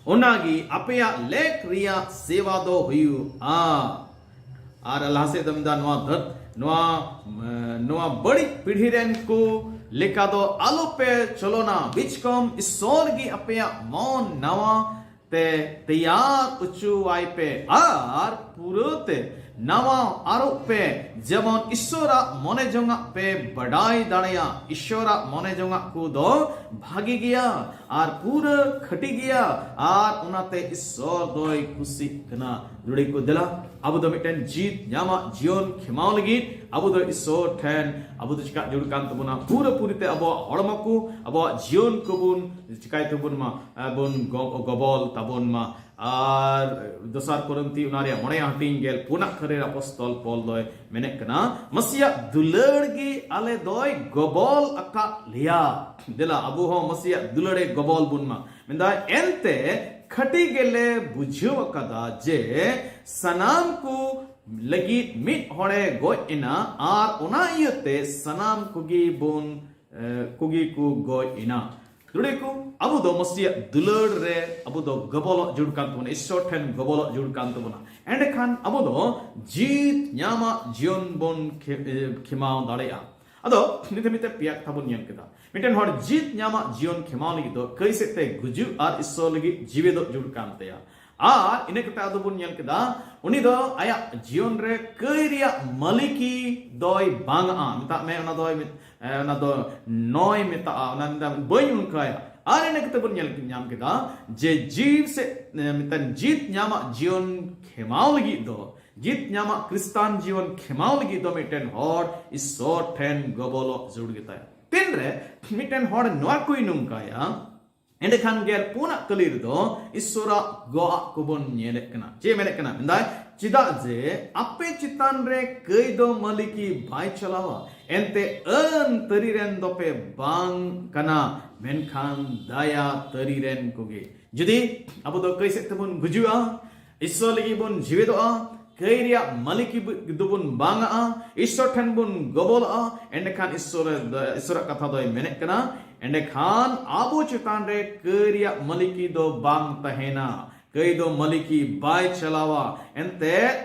ᱚᱱᱟᱜᱮ ᱟᱯᱮᱭᱟᱜ ᱞᱮᱠ ᱨᱮᱭᱟᱜ ᱥᱮᱵᱟ ᱫᱚ ᱦᱩᱭᱩᱜᱼᱟ᱾ ᱟᱨ ᱞᱟᱦᱟ ᱥᱮᱫ ᱫᱚ ᱢᱮᱱᱫᱟ, ᱱᱚᱣᱟ ᱫᱷᱟᱹᱨ-, ᱱᱚᱣᱟ, ᱮ, ᱱᱚᱣᱟ ᱵᱟᱹᱲᱤᱡ ᱯᱤᱲᱦᱤ ᱨᱮᱱ ᱠᱚ ᱞᱮᱠᱟ ᱫᱚ ᱟᱞᱚᱯᱮ ᱪᱚᱞᱚᱱᱟ, ᱵᱤᱪᱠᱚᱢ ᱤᱥᱥᱚᱨ ᱜᱮ ᱟᱯᱮᱭᱟᱜ ᱢᱚᱱ ᱱᱟᱣᱟ ᱛᱮ ᱛᱮᱭᱟᱨ ᱦᱚᱪᱚᱣᱟᱭ ᱯᱮ ᱟᱨ ᱯᱩᱨᱟᱹ ᱛᱮ ᱱᱟᱣᱟ ᱟᱨᱚᱜ ᱯᱮ, ᱡᱮᱢᱚᱱ ᱤᱥᱥᱚᱨᱟᱜ ᱢᱚᱱᱮ ᱡᱚᱝᱟᱜ ᱯᱮ ᱵᱟᱰᱟᱭ ᱫᱟᱲᱮᱭᱟᱜ᱾ ᱤᱥᱥᱚᱨᱟᱜ ᱢᱚᱱᱮ ᱡᱚᱝᱟᱜ ᱠᱚ ᱫᱚ ᱵᱷᱟᱜᱤ ᱜᱮᱭᱟ ᱟᱨ ᱯᱩᱨᱟᱹ ᱠᱷᱟᱹᱴᱤ ᱜᱮᱭᱟ, ᱟᱨ ᱚᱱᱟᱛᱮ ᱤᱥᱥᱚᱨ ᱫᱚᱭ ᱠᱩᱥᱤᱜ ᱠᱟᱱᱟ᱾ ᱡᱩᱲᱤ ᱠᱚ, ᱫᱮᱞᱟ ᱟᱵᱚ ᱫᱚ ᱢᱤᱫᱴᱮᱱ ᱡᱤᱛ ᱧᱟᱢᱟᱜ ᱡᱤᱭᱚᱱ ᱠᱷᱮᱢᱟᱣ ᱞᱟᱹᱜᱤᱫ ᱟᱵᱚ ᱫᱚ ᱤᱥᱥᱚᱨ ᱴᱷᱮᱱ ᱟᱵᱚ ᱫᱚ ᱪᱮᱠᱟ ᱡᱟᱹᱨᱩᱲ ᱠᱟᱱ ᱛᱟᱵᱚᱱᱟ? ᱯᱩᱨᱟᱹ ᱯᱩᱨᱤ ᱛᱮ ᱟᱵᱚᱣᱟᱜ ᱦᱚᱲᱢᱚ ᱠᱚ, ᱟᱵᱚᱣᱟᱜ ᱡᱤᱭᱚᱱ ᱠᱚᱵᱚᱱ ᱪᱮᱠᱟᱭ ᱛᱟᱵᱚᱱ ᱢᱟ, ᱟᱵᱚᱱ ᱜᱚ-, ᱜᱚᱵᱚᱞ ᱛᱟᱵᱚᱱ ᱢᱟ᱾ ᱟᱨ ᱫᱚᱥᱟᱨ ᱠᱚᱨᱤᱱᱛᱷᱤ ᱚᱱᱟ ᱨᱮᱭᱟᱜ ᱢᱚᱬᱮ ᱦᱟᱹᱴᱤᱧ ᱜᱮᱞ ᱯᱩᱱᱟᱜ ᱠᱷᱟᱹᱨᱤ ᱨᱮ ᱟᱯᱚᱥᱛᱚᱞ ᱯᱚᱞ ᱫᱚᱭ ᱢᱮᱱᱮᱫ ᱠᱟᱱᱟ, ᱢᱟᱹᱥᱤᱭᱟᱜ ᱫᱩᱞᱟᱹᱲ ᱜᱮ ᱟᱞᱮ ᱫᱚᱭ ᱜᱚᱵᱚᱞ ᱟᱠᱟᱫ ᱞᱮᱭᱟ᱾ ᱫᱮᱞᱟ ᱟᱵᱚ ᱦᱚᱸ ᱢᱟᱹᱥᱤᱭᱟᱜ ᱫᱩᱞᱟᱹᱲᱮ ᱜᱚᱵᱚᱞ ᱵᱚᱱ ᱢᱟ᱾ ᱢᱮᱱᱫᱟᱭ, ᱮᱱᱛᱮ ᱠᱷᱟᱹᱴᱤ ᱜᱮᱞᱮ ᱵᱩᱡᱷᱟᱹᱣ ᱟᱠᱟᱫᱟ ᱡᱮ ᱥᱟᱱᱟᱢ ᱠᱚ ᱞᱟᱹᱜᱤᱫ ᱢᱤᱫ ᱦᱚᱲᱮ ᱜᱚᱡ ᱮᱱᱟ, ᱟᱨ ᱚᱱᱟ ᱤᱭᱟᱹᱛᱮ ᱥᱟᱱᱟᱢ ᱠᱚᱜᱮ ᱵᱚᱱ, ᱮ, ᱠᱚᱜᱮ ᱠᱚ ᱜᱚᱡ ᱮᱱᱟ᱾ ᱡᱩᱲᱤ ᱠᱚ, ᱟᱵᱚ ᱫᱚ ᱢᱟᱹᱥᱤᱭᱟᱜ ᱫᱩᱞᱟᱹᱲ ᱨᱮ ᱟᱵᱚ ᱫᱚ ᱜᱚᱵᱚᱞᱚᱜ ᱡᱩᱲ ᱠᱟᱱ ᱛᱟᱵᱚᱱᱟ, ᱤᱥᱥᱚᱨ ᱴᱷᱮᱱ ᱜᱚᱵᱚᱞᱚᱜ ᱡᱩᱲ ᱠᱟᱱ ᱛᱟᱵᱚᱱᱟ᱾ ᱮᱸᱰᱮᱠᱷᱟᱱ ᱟᱵᱚ ᱫᱚ ᱡᱤᱛ ᱧᱟᱢᱟᱜ ᱡᱤᱭᱚᱱ ᱵᱚᱱ ᱠᱷᱮ-, ᱮ, ᱠᱷᱮᱢᱟᱣ ᱫᱟᱲᱮᱭᱟᱜᱼᱟ᱾ ᱟᱫᱚ ᱱᱤᱛ ᱦᱟᱹᱵᱤᱡ ᱛᱮ ᱯᱮᱭᱟ ᱠᱟᱛᱷᱟ ᱵᱚᱱ ᱧᱮᱞ ᱠᱮᱫᱟ᱾ ᱢᱤᱫᱴᱮᱱ ᱦᱚᱲ ᱡᱤᱛ ᱧᱟᱢᱟᱜ ᱡᱤᱭᱚᱱ ᱠᱷᱮᱢᱟᱣ ᱞᱟᱹᱜᱤᱫ ᱫᱚ ᱠᱟᱹᱭ ᱥᱮᱫ ᱛᱮ ᱜᱩᱡᱩᱜ ᱟᱨ ᱤᱥᱥᱚᱨ ᱞᱟᱹᱜᱤᱫ ᱡᱤᱣᱮᱫᱚᱜ ᱡᱩᱲ ᱠᱟᱱ ᱛᱟᱭᱟ᱾ ᱟᱨ ᱤᱱᱟᱹ ᱠᱟᱛᱮ ᱟᱫᱚ ᱵᱚᱱ ᱧᱮᱞ ᱠᱮᱫᱟ, ᱩᱱᱤ ᱫᱚ ᱟᱭᱟᱜ ᱡᱤᱭᱚᱱ ᱨᱮ ᱠᱟᱹᱭ ᱨᱮᱭᱟᱜ ᱢᱟᱹᱞᱤᱠᱤ ᱫᱚᱭ ᱵᱟᱝ ᱟᱜᱼᱟ᱾ ᱢᱮᱛᱟᱜ ᱢᱮ, ᱚᱱᱟ ᱫᱚᱭ ᱢᱮᱛ-, ᱮ, ᱚᱱᱟ ᱫᱚ ᱱᱚᱭ ᱢᱮᱛᱟᱜᱼᱟ, ᱚᱱᱟ ᱢᱮᱱᱫᱟ, "ᱵᱟᱹᱧ ᱚᱱᱠᱟᱭᱟ᱾" ᱟᱨ ᱤᱱᱟᱹ ᱠᱟᱛᱮ ᱵᱚᱱ ᱧᱮᱞ ᱧᱟᱢ ᱠᱮᱫᱟ ᱡᱮ ᱡᱤᱣ ᱥᱮ, ᱮ, ᱢᱤᱫᱴᱟᱝ ᱡᱤᱛ ᱧᱟᱢᱟᱜ ᱡᱤᱭᱚᱱ ᱠᱷᱮᱢᱟᱣ ᱞᱟᱹᱜᱤᱫ ᱫᱚ, ᱡᱤᱛ ᱧᱟᱢᱟᱜ ᱠᱷᱨᱤᱥᱴᱟᱱ ᱡᱤᱭᱚᱱ ᱠᱷᱮᱢᱟᱣ ᱞᱟᱹᱜᱤᱫ ᱫᱚ ᱢᱤᱫᱴᱮᱱ ᱦᱚᱲ ᱤᱥᱥᱚᱨ ᱴᱷᱮᱱ ᱜᱚᱵᱚᱞᱚᱜ ᱡᱟᱹᱨᱩᱲ ᱜᱮᱛᱟᱭᱟ᱾ ᱛᱤᱱᱨᱮ ᱢᱤᱫᱴᱮᱱ ᱦᱚᱲ ᱱᱚᱣᱟ ᱠᱚᱭ ᱱᱚᱝᱠᱟᱭᱟ, ᱮᱸᱰᱮᱠᱷᱟᱱ ᱜᱮᱞ ᱯᱩᱱᱟᱜ ᱠᱟᱹᱞᱤ ᱨᱮᱫᱚ ᱤᱥᱥᱚᱨᱟᱜ ᱜᱚᱜ ᱠᱚᱵᱚᱱ ᱧᱮᱞᱮᱫ ᱠᱟᱱᱟ᱾ ᱪᱮᱫ ᱢᱮᱱᱮᱫ ᱠᱟᱱᱟ? ᱢᱮᱱᱫᱟᱭ, ᱪᱮᱫᱟᱜ ᱡᱮ ᱟᱯᱮ ᱪᱮᱛᱟᱱ ᱨᱮ ᱠᱟᱹᱭ ᱫᱚ ᱢᱟᱹᱞᱤᱠᱤ ᱵᱟᱭ ᱪᱟᱞᱟᱣᱟ, ᱮᱱᱛᱮ ᱟᱹᱱ ᱛᱟᱹᱨᱤ ᱨᱮᱱ ᱫᱚᱯᱮ ᱵᱟᱝ ᱠᱟᱱᱟ, ᱢᱮᱱᱠᱷᱟᱱ ᱫᱟᱭᱟ ᱛᱟᱹᱨᱤ ᱨᱮᱱ ᱠᱚᱜᱮ᱾ ᱡᱩᱫᱤ ᱟᱵᱚ ᱫᱚ ᱠᱟᱹᱭ ᱥᱮᱫ ᱛᱮᱵᱚᱱ ᱜᱩᱡᱩᱜᱼᱟ, ᱤᱥᱥᱚᱨ ᱞᱟᱹᱜᱤᱫ ᱵᱚᱱ ᱡᱤᱣᱮᱫᱚᱜᱼᱟ, ᱠᱟᱹᱭ ᱨᱮᱭᱟᱜ ᱢᱟᱹᱞᱤᱠᱤ ᱵᱚ-, ᱫᱚᱵᱚᱱ ᱵᱟᱝ ᱟᱜᱼᱟ, ᱤᱥᱥᱚᱨ ᱴᱷᱮᱱ ᱵᱚᱱ ᱜᱚᱵᱚᱞᱚᱜᱼᱟ, ᱮᱸᱰᱮᱠᱷᱟᱱ ᱤᱥᱥᱚᱨ, ᱤᱥᱥᱚᱨᱟᱜ ᱠᱟᱛᱷᱟ ᱫᱚᱭ ᱢᱮᱱᱮᱫ ᱠᱟᱱᱟ, ᱮᱸᱰᱮᱠᱷᱟᱱ ᱟᱵᱚ ᱪᱮᱛᱟᱱ ᱨᱮ ᱠᱟᱹᱭ ᱨᱮᱭᱟᱜ ᱢᱟᱹᱞᱤᱠᱤ ᱫᱚ ᱵᱟᱝ ᱛᱟᱦᱮᱱᱟ᱾ ᱠᱟᱹᱭ ᱫᱚ ᱢᱟᱹᱞᱤᱠᱤ ᱵᱟᱭ ᱪᱟᱞᱟᱣᱟ᱾ ᱮᱱᱛᱮ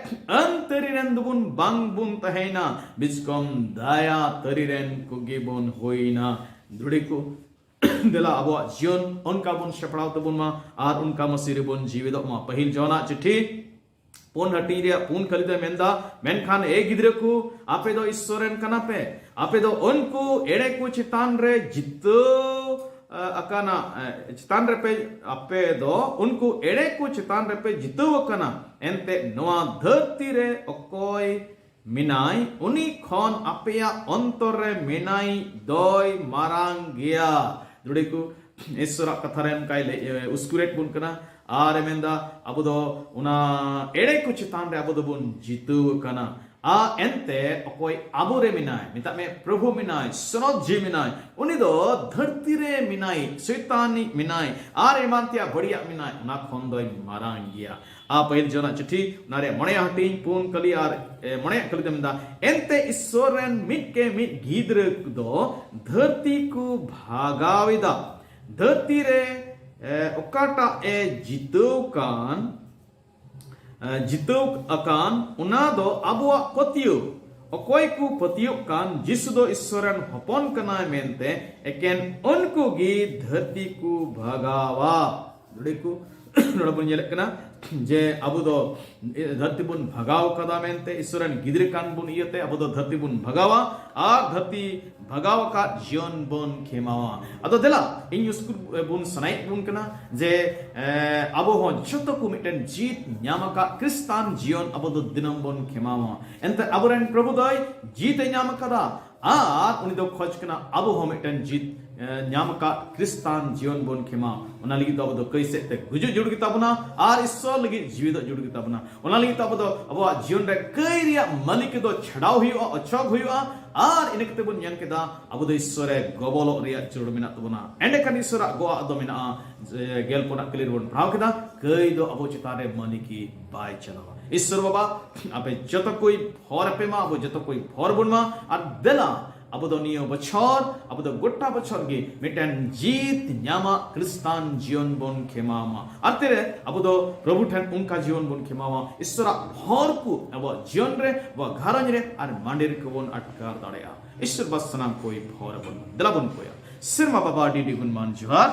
ᱟᱹᱱ ᱛᱟᱹᱨᱤ ᱨᱮᱱ ᱫᱚᱵᱚᱱ ᱵᱟᱝ ᱵᱚᱱ ᱛᱟᱦᱮᱱᱟ, ᱵᱤᱥᱠᱚᱢ ᱫᱟᱭᱟ ᱛᱟᱹᱨᱤ ᱨᱮᱱ ᱠᱚᱜᱮ ᱵᱚᱱ ᱦᱩᱭᱱᱟ᱾ ᱫᱷᱩᱲᱤ ᱠᱚ, ᱫᱮᱞᱟ ᱟᱵᱚᱣᱟᱜ ᱡᱤᱭᱚᱱ ᱚᱱᱠᱟ ᱵᱚᱱ ᱥᱟᱯᱲᱟᱣ ᱛᱟᱵᱚᱱ ᱢᱟ ᱟᱨ ᱚᱱᱠᱟ ᱢᱟᱹᱥᱤ ᱨᱮᱵᱚᱱ ᱡᱤᱣᱮᱫᱚᱜ ᱢᱟ᱾ ᱯᱟᱹᱦᱤᱞ ᱡᱚᱦᱚᱱᱟᱜ ᱪᱤᱴᱷᱤ ᱯᱩᱱ ᱦᱟᱹᱴᱤᱧ ᱨᱮᱭᱟᱜ ᱯᱩᱱ ᱠᱟᱹᱞᱤ ᱫᱚᱭ ᱢᱮᱱᱫᱟ, ᱢᱮᱱᱠᱷᱟᱱ ᱮ ᱜᱤᱫᱽᱨᱟᱹ ᱠᱚ, ᱟᱯᱮ ᱫᱚ ᱤᱥᱥᱚᱨ ᱨᱮᱱ ᱠᱟᱱᱟ ᱯᱮ, ᱟᱯᱮ ᱫᱚ ᱩᱱᱠᱩ ᱮᱲᱮ ᱠᱚ ᱪᱮᱛᱟᱱ ᱨᱮ ᱡᱤᱛᱟᱹᱣ, ᱮ, ᱟᱠᱟᱱᱟ, ᱮ, ᱪᱮᱛᱟᱱ ᱨᱮᱯᱮ, ᱟᱯᱮ ᱫᱚ ᱩᱱᱠᱩ ᱮᱲᱮ ᱠᱚ ᱪᱮᱛᱟᱱ ᱨᱮᱯᱮ ᱡᱤᱛᱟᱹᱣ ᱟᱠᱟᱱᱟ, ᱮᱱᱛᱮ ᱱᱚᱣᱟ ᱫᱷᱟᱹᱨᱛᱤ ᱨᱮ ᱚᱠᱚᱭ ᱢᱮᱱᱟᱭ, ᱩᱱᱤ ᱠᱷᱚᱱ ᱟᱯᱮᱭᱟᱜ ᱚᱱᱛᱚᱨ ᱨᱮ ᱢᱮᱱᱟᱭ ᱫᱚᱭ ᱢᱟᱨᱟᱝ ᱜᱮᱭᱟ᱾ ᱫᱷᱩᱲᱤ ᱠᱚ, ᱤᱥᱥᱚᱨᱟᱜ ᱠᱟᱛᱷᱟ ᱨᱮ ᱚᱱᱠᱟᱭ ᱞᱟᱹᱭ, ᱮ, ᱩᱥᱠᱩᱨᱮᱫ ᱵᱚᱱ ᱠᱟᱱᱟ᱾ ᱟᱨ ᱮ ᱢᱮᱱᱫᱟ, ᱟᱵᱚ ᱫᱚ ᱚᱱᱟ ᱮᱲᱮ ᱠᱚ ᱪᱮᱛᱟᱱ ᱨᱮ ᱟᱵᱚ ᱫᱚᱵᱚᱱ ᱡᱤᱛᱟᱹᱣ ᱟᱠᱟᱱᱟ᱾ ᱟᱨ ᱮᱱᱛᱮ ᱚᱠᱚᱭ ᱟᱵᱚ ᱨᱮ ᱢᱮᱱᱟᱭ, ᱢᱮᱛᱟᱜ ᱢᱮ ᱯᱨᱚᱵᱷᱩ ᱢᱮᱱᱟᱭ, ᱥᱚᱱᱚᱛ ᱡᱤᱣᱤ ᱢᱮᱱᱟᱭ, ᱩᱱᱤ ᱫᱚ ᱫᱷᱟᱹᱨᱛᱤ ᱨᱮ ᱢᱮᱱᱟᱭ, ᱥᱚᱭᱛᱟᱱᱤᱡ ᱢᱮᱱᱟᱭ, ᱟᱨ ᱮᱢᱟᱱ ᱛᱮᱭᱟᱜ ᱵᱟᱹᱲᱤᱡᱟᱜ ᱢᱮᱱᱟᱭ, ᱚᱱᱟ ᱠᱷᱚᱱ ᱫᱚᱭ ᱢᱟᱨᱟᱝ ᱜᱮᱭᱟ᱾ ᱟᱨ ᱯᱟᱹᱦᱤᱞ ᱡᱚᱦᱚᱱᱟᱜ ᱪᱤᱴᱷᱤ, ᱚᱱᱟᱨᱮ ᱢᱚᱬᱮᱭᱟᱜ ᱦᱟᱹᱴᱤᱧ, ᱯᱩᱱ ᱠᱟᱹᱞᱤ ᱟᱨ, ᱮ, ᱢᱚᱬᱮᱭᱟᱜ ᱠᱟᱹᱞᱤ ᱫᱚ ᱢᱮᱱᱫᱟ, ᱮᱱᱛᱮ ᱤᱥᱥᱚᱨ ᱨᱮᱱ ᱢᱤᱫ ᱠᱮ ᱢᱤᱫ ᱜᱤᱫᱽᱨᱟᱹ ᱫᱚ ᱫᱷᱟᱹᱨᱛᱤ ᱠᱚ ᱵᱷᱟᱜᱟᱣ ᱮᱫᱟ᱾ ᱫᱷᱟᱹᱨᱛᱤ ᱨᱮ, ᱮ, ᱚᱠᱟᱴᱟᱜ ᱮ ᱡᱤᱛᱟᱹᱣ ᱠᱟᱱ, ᱮ, ᱡᱤᱛᱟᱹᱣ ᱟᱠᱟᱱ, ᱚᱱᱟ ᱫᱚ ᱟᱵᱚᱣᱟᱜ ᱯᱟᱹᱛᱭᱟᱹᱣ᱾ ᱚᱠᱚᱭ ᱠᱚ ᱯᱟᱹᱛᱭᱟᱹᱜ ᱠᱟᱱ ᱡᱤᱥᱩ ᱫᱚ ᱤᱥᱥᱚᱨ ᱨᱮᱱ ᱦᱚᱯᱚᱱ ᱠᱟᱱᱟᱭ ᱢᱮᱱᱛᱮ, ᱮᱠᱮᱱ ᱩᱱᱠᱩ ᱜᱮ ᱫᱷᱟᱹᱨᱛᱤ ᱠᱚ ᱵᱷᱟᱜᱟᱣᱟ᱾ ᱱᱚᱰᱮ ᱠᱚ, ᱱᱚᱰᱮ ᱵᱚᱱ ᱧᱮᱞᱮᱫ ᱠᱟᱱᱟ ᱡᱮ ᱟᱵᱚ ᱫᱚ ᱫᱷᱟᱹᱨᱛᱤ ᱵᱚᱱ ᱵᱷᱟᱜᱟᱣ ᱠᱟᱫᱟ ᱢᱮᱱᱛᱮ, ᱤᱥᱥᱚᱨ ᱨᱮᱱ ᱜᱤᱫᱽᱨᱟᱹ ᱠᱟᱱ ᱵᱚᱱ ᱤᱭᱟᱹᱛᱮ ᱟᱵᱚ ᱫᱚ ᱫᱷᱟᱹᱨᱛᱤ ᱵᱚᱱ ᱵᱷᱟᱜᱟᱣᱟ ᱟᱨ ᱫᱷᱟᱹᱨᱛᱤ ᱵᱷᱟᱜᱟᱣ ᱟᱠᱟᱫ ᱡᱤᱭᱚᱱ ᱵᱚᱱ ᱠᱷᱮᱢᱟᱣᱟ᱾ ᱟᱫᱚ ᱫᱮᱞᱟ, ᱤᱧ ᱩᱥᱠᱩᱨ ᱵᱚᱱ ᱥᱟᱱᱟᱭᱮᱫ ᱵᱚᱱ ᱠᱟᱱᱟ ᱡᱮ, ᱮ, ᱟᱵᱚ ᱦᱚᱸ ᱡᱚᱛᱚ ᱠᱚ ᱢᱤᱫᱴᱮᱱ ᱡᱤᱛ ᱧᱟᱢ ᱟᱠᱟᱫ ᱠᱨᱤᱥᱛᱟᱱ ᱡᱤᱭᱚᱱ ᱟᱵᱚ ᱫᱚ ᱫᱤᱱᱟᱹᱢ ᱵᱚᱱ ᱠᱷᱮᱢᱟᱣᱟ᱾ ᱮᱱᱛᱮ ᱟᱵᱚᱨᱮᱱ ᱯᱨᱚᱵᱷᱩ ᱫᱚᱭ ᱡᱤᱛ ᱮ ᱧᱟᱢ ᱟᱠᱟᱫᱟ ᱟᱨ ᱩᱱᱤ ᱫᱚ ᱠᱷᱚᱡᱽ ᱠᱟᱱᱟ ᱟᱵᱚ ᱦᱚᱸ ᱢᱤᱫᱴᱮᱱ ᱡᱤᱛ ᱧᱟᱢ ᱟᱠᱟᱫ ᱠᱷᱨᱤᱥᱴᱟᱱ ᱡᱤᱭᱚᱱ ᱵᱚᱱ ᱠᱷᱮᱢᱟ᱾ ᱚᱱᱟ ᱞᱟᱹᱜᱤᱫ ᱫᱚ ᱟᱵᱚ ᱫᱚ ᱠᱟᱹᱭ ᱥᱮᱫ ᱛᱮ ᱜᱩᱡᱩᱜ ᱡᱩᱲ ᱜᱮᱛᱟ ᱵᱚᱱᱟ ᱟᱨ ᱤᱥᱥᱚᱨ ᱞᱟᱹᱜᱤᱫ ᱡᱤᱣᱤ ᱫᱚ ᱡᱩᱲ ᱜᱮᱛᱟ ᱵᱚᱱᱟ᱾ ᱚᱱᱟ ᱞᱟᱹᱜᱤᱫ ᱛᱮ ᱟᱵᱚ ᱫᱚ ᱟᱵᱚᱣᱟᱜ ᱡᱤᱭᱚᱱ ᱨᱮ ᱠᱟᱹᱭ ᱨᱮᱭᱟᱜ ᱢᱟᱹᱞᱤᱠ ᱫᱚ ᱪᱷᱟᱰᱟᱣ ᱦᱩᱭᱩᱜᱼᱟ, ᱚᱪᱚᱜ ᱦᱩᱭᱩᱜᱼᱟ᱾ ᱟᱨ ᱤᱱᱟᱹ ᱠᱟᱛᱮ ᱵᱚᱱ ᱧᱮᱞ ᱠᱮᱫᱟ, ᱟᱵᱚ ᱫᱚ ᱤᱥᱥᱚᱨ ᱨᱮ ᱜᱚᱵᱚᱞᱚᱜ ᱨᱮᱭᱟᱜ ᱡᱟᱹᱨᱩᱲ ᱢᱮᱱᱟᱜ ᱛᱟᱵᱚᱱᱟ᱾ ᱮᱸᱰᱮᱠᱷᱟᱱ ᱤᱥᱥᱚᱨᱟᱜ ᱜᱚᱜ ᱫᱚ ᱢᱮᱱᱟᱜᱼᱟ᱾ ᱡᱮ ᱜᱮᱞ ᱯᱩᱱᱟᱜ ᱠᱟᱹᱞᱤ ᱨᱮᱵᱚᱱ ᱯᱟᱲᱦᱟᱣ ᱠᱮᱫᱟ, ᱠᱟᱹᱭ ᱫᱚ ᱟᱵᱚ ᱪᱮᱛᱟᱱ ᱨᱮ ᱢᱟᱹᱞᱤᱠᱤ ᱵᱟᱭ ᱪᱟᱞᱟᱣᱟ᱾ ᱤᱥᱥᱚᱨ ᱵᱟᱵᱟ, ᱟᱯᱮ ᱡᱚᱛᱚ ᱠᱚᱭ ᱵᱷᱚᱨ ᱟᱯᱮ ᱢᱟ, ᱟᱵᱚ ᱡᱚᱛᱚ ᱠᱚᱭ ᱵᱷᱚᱨ ᱵᱚᱱ ᱢᱟ᱾ ᱟᱨ ᱫᱮᱞᱟ, ᱟᱵᱚ ᱫᱚ ᱱᱤᱭᱟᱹ ᱵᱚᱪᱷᱚᱨ, ᱟᱵᱚ ᱫᱚ ᱜᱚᱴᱟ ᱵᱚᱪᱷᱚᱨ ᱜᱮ ᱢᱤᱫᱴᱮᱱ ᱡᱤᱛ ᱧᱟᱢᱟᱜ ᱠᱷᱨᱤᱥᱴᱟᱱ ᱡᱤᱭᱚᱱ ᱵᱚᱱ ᱠᱷᱮᱢᱟᱣ ᱢᱟ᱾ ᱟᱨ ᱛᱮᱨᱮ ᱟᱵᱚ ᱫᱚ ᱯᱨᱚᱵᱷᱩ ᱴᱷᱮᱱ ᱚᱱᱠᱟ ᱡᱤᱭᱚᱱ ᱵᱚᱱ ᱠᱷᱮᱢᱟᱣᱟ, ᱤᱥᱥᱚᱨᱟᱜ ᱵᱷᱚᱨ ᱠᱚ ᱟᱵᱚᱣᱟᱜ ᱡᱤᱭᱚᱱ ᱨᱮ, ᱟᱵᱚᱣᱟᱜ ᱜᱷᱟᱨᱚᱸᱡᱽ ᱨᱮ ᱟᱨ ᱢᱟᱸᱰᱮᱨ ᱠᱚᱵᱚᱱ ᱟᱴᱠᱟᱨ ᱫᱟᱲᱮᱭᱟᱜᱼᱟ᱾ ᱤᱥᱥᱚᱨ ᱵᱟ ᱥᱟᱱᱟᱢ ᱠᱚᱭ ᱵᱷᱚᱨ ᱟᱵᱚᱱ ᱢᱟ᱾ ᱫᱮᱞᱟ ᱵᱚᱱ ᱠᱚᱭᱟ᱾ ᱥᱮᱨᱢᱟ ᱵᱟᱵᱟ, ᱟᱹᱰᱤ ᱟᱹᱰᱤ ᱜᱩᱱᱢᱟᱱ ᱡᱚᱦᱟᱨ᱾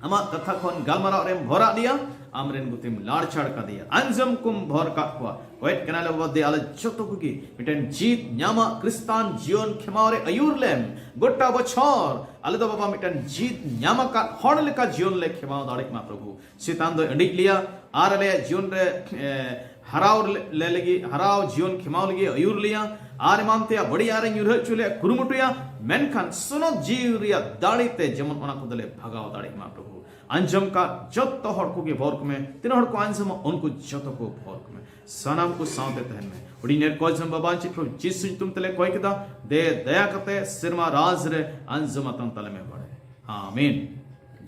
ᱟᱢᱟᱜ ᱠᱟᱛᱷᱟ ᱠᱷᱚᱱ ᱜᱟᱞᱢᱟᱨᱟᱣ ᱨᱮᱢ ᱵᱷᱚᱨᱟᱜ ᱞᱮᱭᱟ, ᱟᱢᱨᱮᱱ ᱜᱩᱛᱤᱢ ᱞᱟᱲᱪᱟᱲ ᱠᱟᱫᱮᱭᱟ, ᱟᱸᱡᱚᱢ ᱠᱚᱢ ᱵᱷᱚᱨ ᱠᱟᱜ ᱠᱚᱣᱟ᱾ ᱠᱚᱭᱮᱫ ᱠᱟᱱᱟᱞᱮ ᱵᱟᱵᱟ, ᱫᱮ ᱟᱞᱮ ᱡᱚᱛᱚ ᱠᱚᱜᱮ ᱢᱤᱫᱴᱮᱱ ᱡᱤᱛ ᱧᱟᱢᱟᱜ ᱠᱷᱨᱤᱥᱴᱟᱱ ᱡᱤᱭᱚᱱ ᱠᱷᱮᱢᱟᱣ ᱨᱮ ᱟᱹᱭᱩᱨ ᱞᱮᱢ᱾ ᱜᱚᱴᱟ ᱵᱚᱪᱷᱚᱨ ᱟᱞᱮ ᱫᱚ ᱵᱟᱵᱟ ᱢᱤᱫᱴᱮᱱ ᱡᱤᱛ ᱧᱟᱢ ᱟᱠᱟᱫ ᱦᱚᱲ ᱞᱮᱠᱟ ᱡᱤᱭᱚᱱ ᱞᱮ ᱠᱷᱮᱢᱟᱣ ᱫᱟᱲᱮᱜ ᱢᱟ ᱯᱨᱚᱵᱷᱩ᱾ ᱥᱮᱛᱟᱱ ᱫᱚ ᱟᱹᱰᱤᱡ ᱞᱮᱭᱟ ᱟᱨ ᱟᱞᱮᱭᱟᱜ ᱡᱤᱭᱚᱱ ᱨᱮ, ᱮ, ᱦᱟᱨᱟᱣ ᱞᱮ ᱞᱟᱹᱜᱤᱫ, ᱦᱟᱨᱟᱣ ᱡᱤᱭᱚᱱ ᱠᱷᱮᱢᱟᱣ ᱞᱟᱹᱜᱤᱫ ᱟᱹᱭᱩᱨ ᱞᱮᱭᱟ᱾ ᱟᱨ ᱮᱢᱟᱱ ᱛᱮᱭᱟᱜ ᱵᱟᱹᱲᱤᱡ ᱟᱨᱮ ᱧᱩᱨᱦᱟᱹ ᱦᱚᱪᱚ ᱞᱮᱭᱟ, ᱠᱩᱨᱩᱢᱩᱴᱩᱭᱟ, ᱢᱮᱱᱠᱷᱟᱱ ᱥᱚᱱᱚᱛ ᱡᱤᱣᱤ ᱨᱮᱭᱟᱜ ᱫᱟᱲᱮ ᱛᱮ ᱡᱮᱢᱚᱱ ᱚᱱᱟ ᱠᱚᱫᱚᱞᱮ ᱵᱷᱟᱜᱟᱣ ᱫᱟᱲᱮᱜ ᱢᱟ ᱯᱨᱚᱵᱷᱩ᱾ ᱟᱸᱡᱚᱢ ᱠᱟᱜ ᱡᱚᱛᱚ ᱦᱚᱲ ᱠᱚᱜᱮ ᱵᱷᱚᱨ ᱠᱚᱢᱮ, ᱛᱤᱱᱟᱹᱜ ᱦᱚᱲ ᱠᱚ ᱟᱸᱡᱚᱢᱟ ᱩᱱᱠᱩ ᱡᱚᱛᱚ ᱠᱚ ᱵᱷᱚᱨ ᱠᱚᱢᱮ, ᱥᱟᱱᱟᱢ ᱠᱚ ᱥᱟᱶᱛᱮ ᱛᱟᱦᱮᱱ ᱢᱮ᱾ ᱦᱩᱰᱤᱧ ᱮᱨ ᱠᱚ ᱟᱸᱡᱚᱢ ᱵᱟᱵᱟ ᱪᱮᱫ ᱯᱨᱚᱵᱷᱩ ᱡᱤᱥᱩ ᱧᱩᱛᱩᱢ ᱛᱮᱞᱮ ᱠᱚᱭ ᱠᱮᱫᱟ, ᱫᱮ ᱫᱟᱭᱟ ᱠᱟᱛᱮ ᱥᱮᱨᱢᱟ ᱨᱟᱡᱽ ᱨᱮ ᱟᱸᱡᱚᱢ ᱟᱛᱟᱝ ᱛᱟᱞᱮ ᱢᱮ ᱵᱟᱲᱮ᱾ ᱟᱢᱮᱱ᱾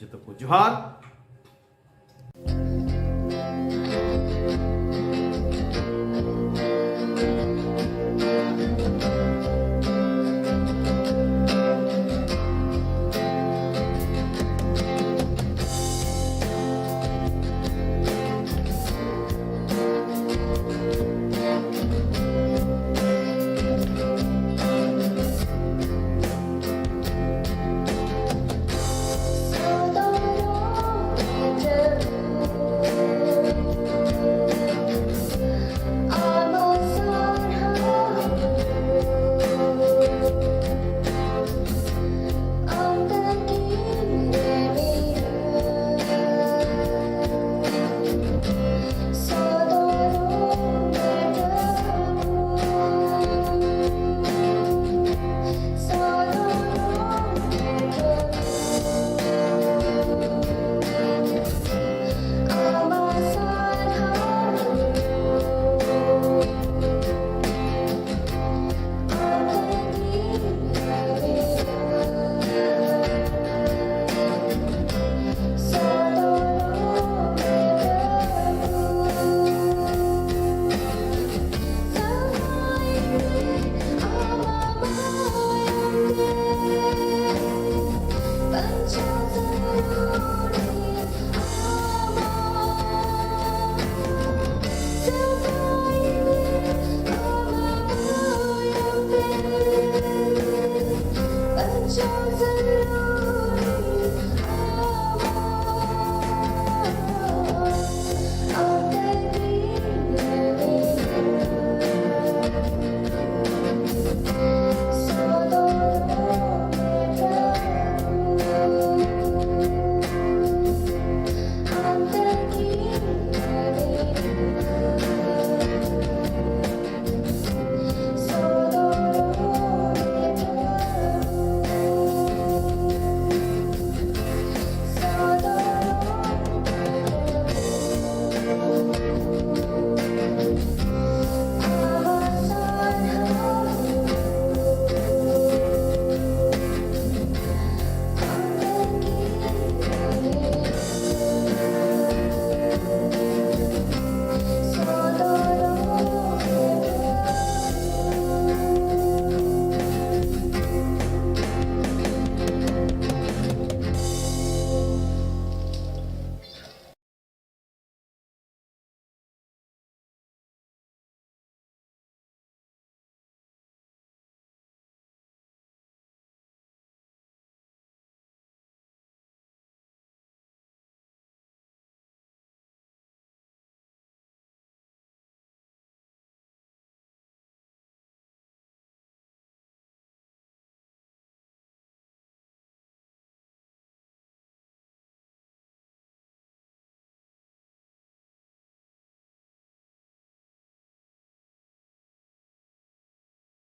ᱡᱚᱛᱚ ᱠᱚ ᱡᱚᱦᱟᱨ᱾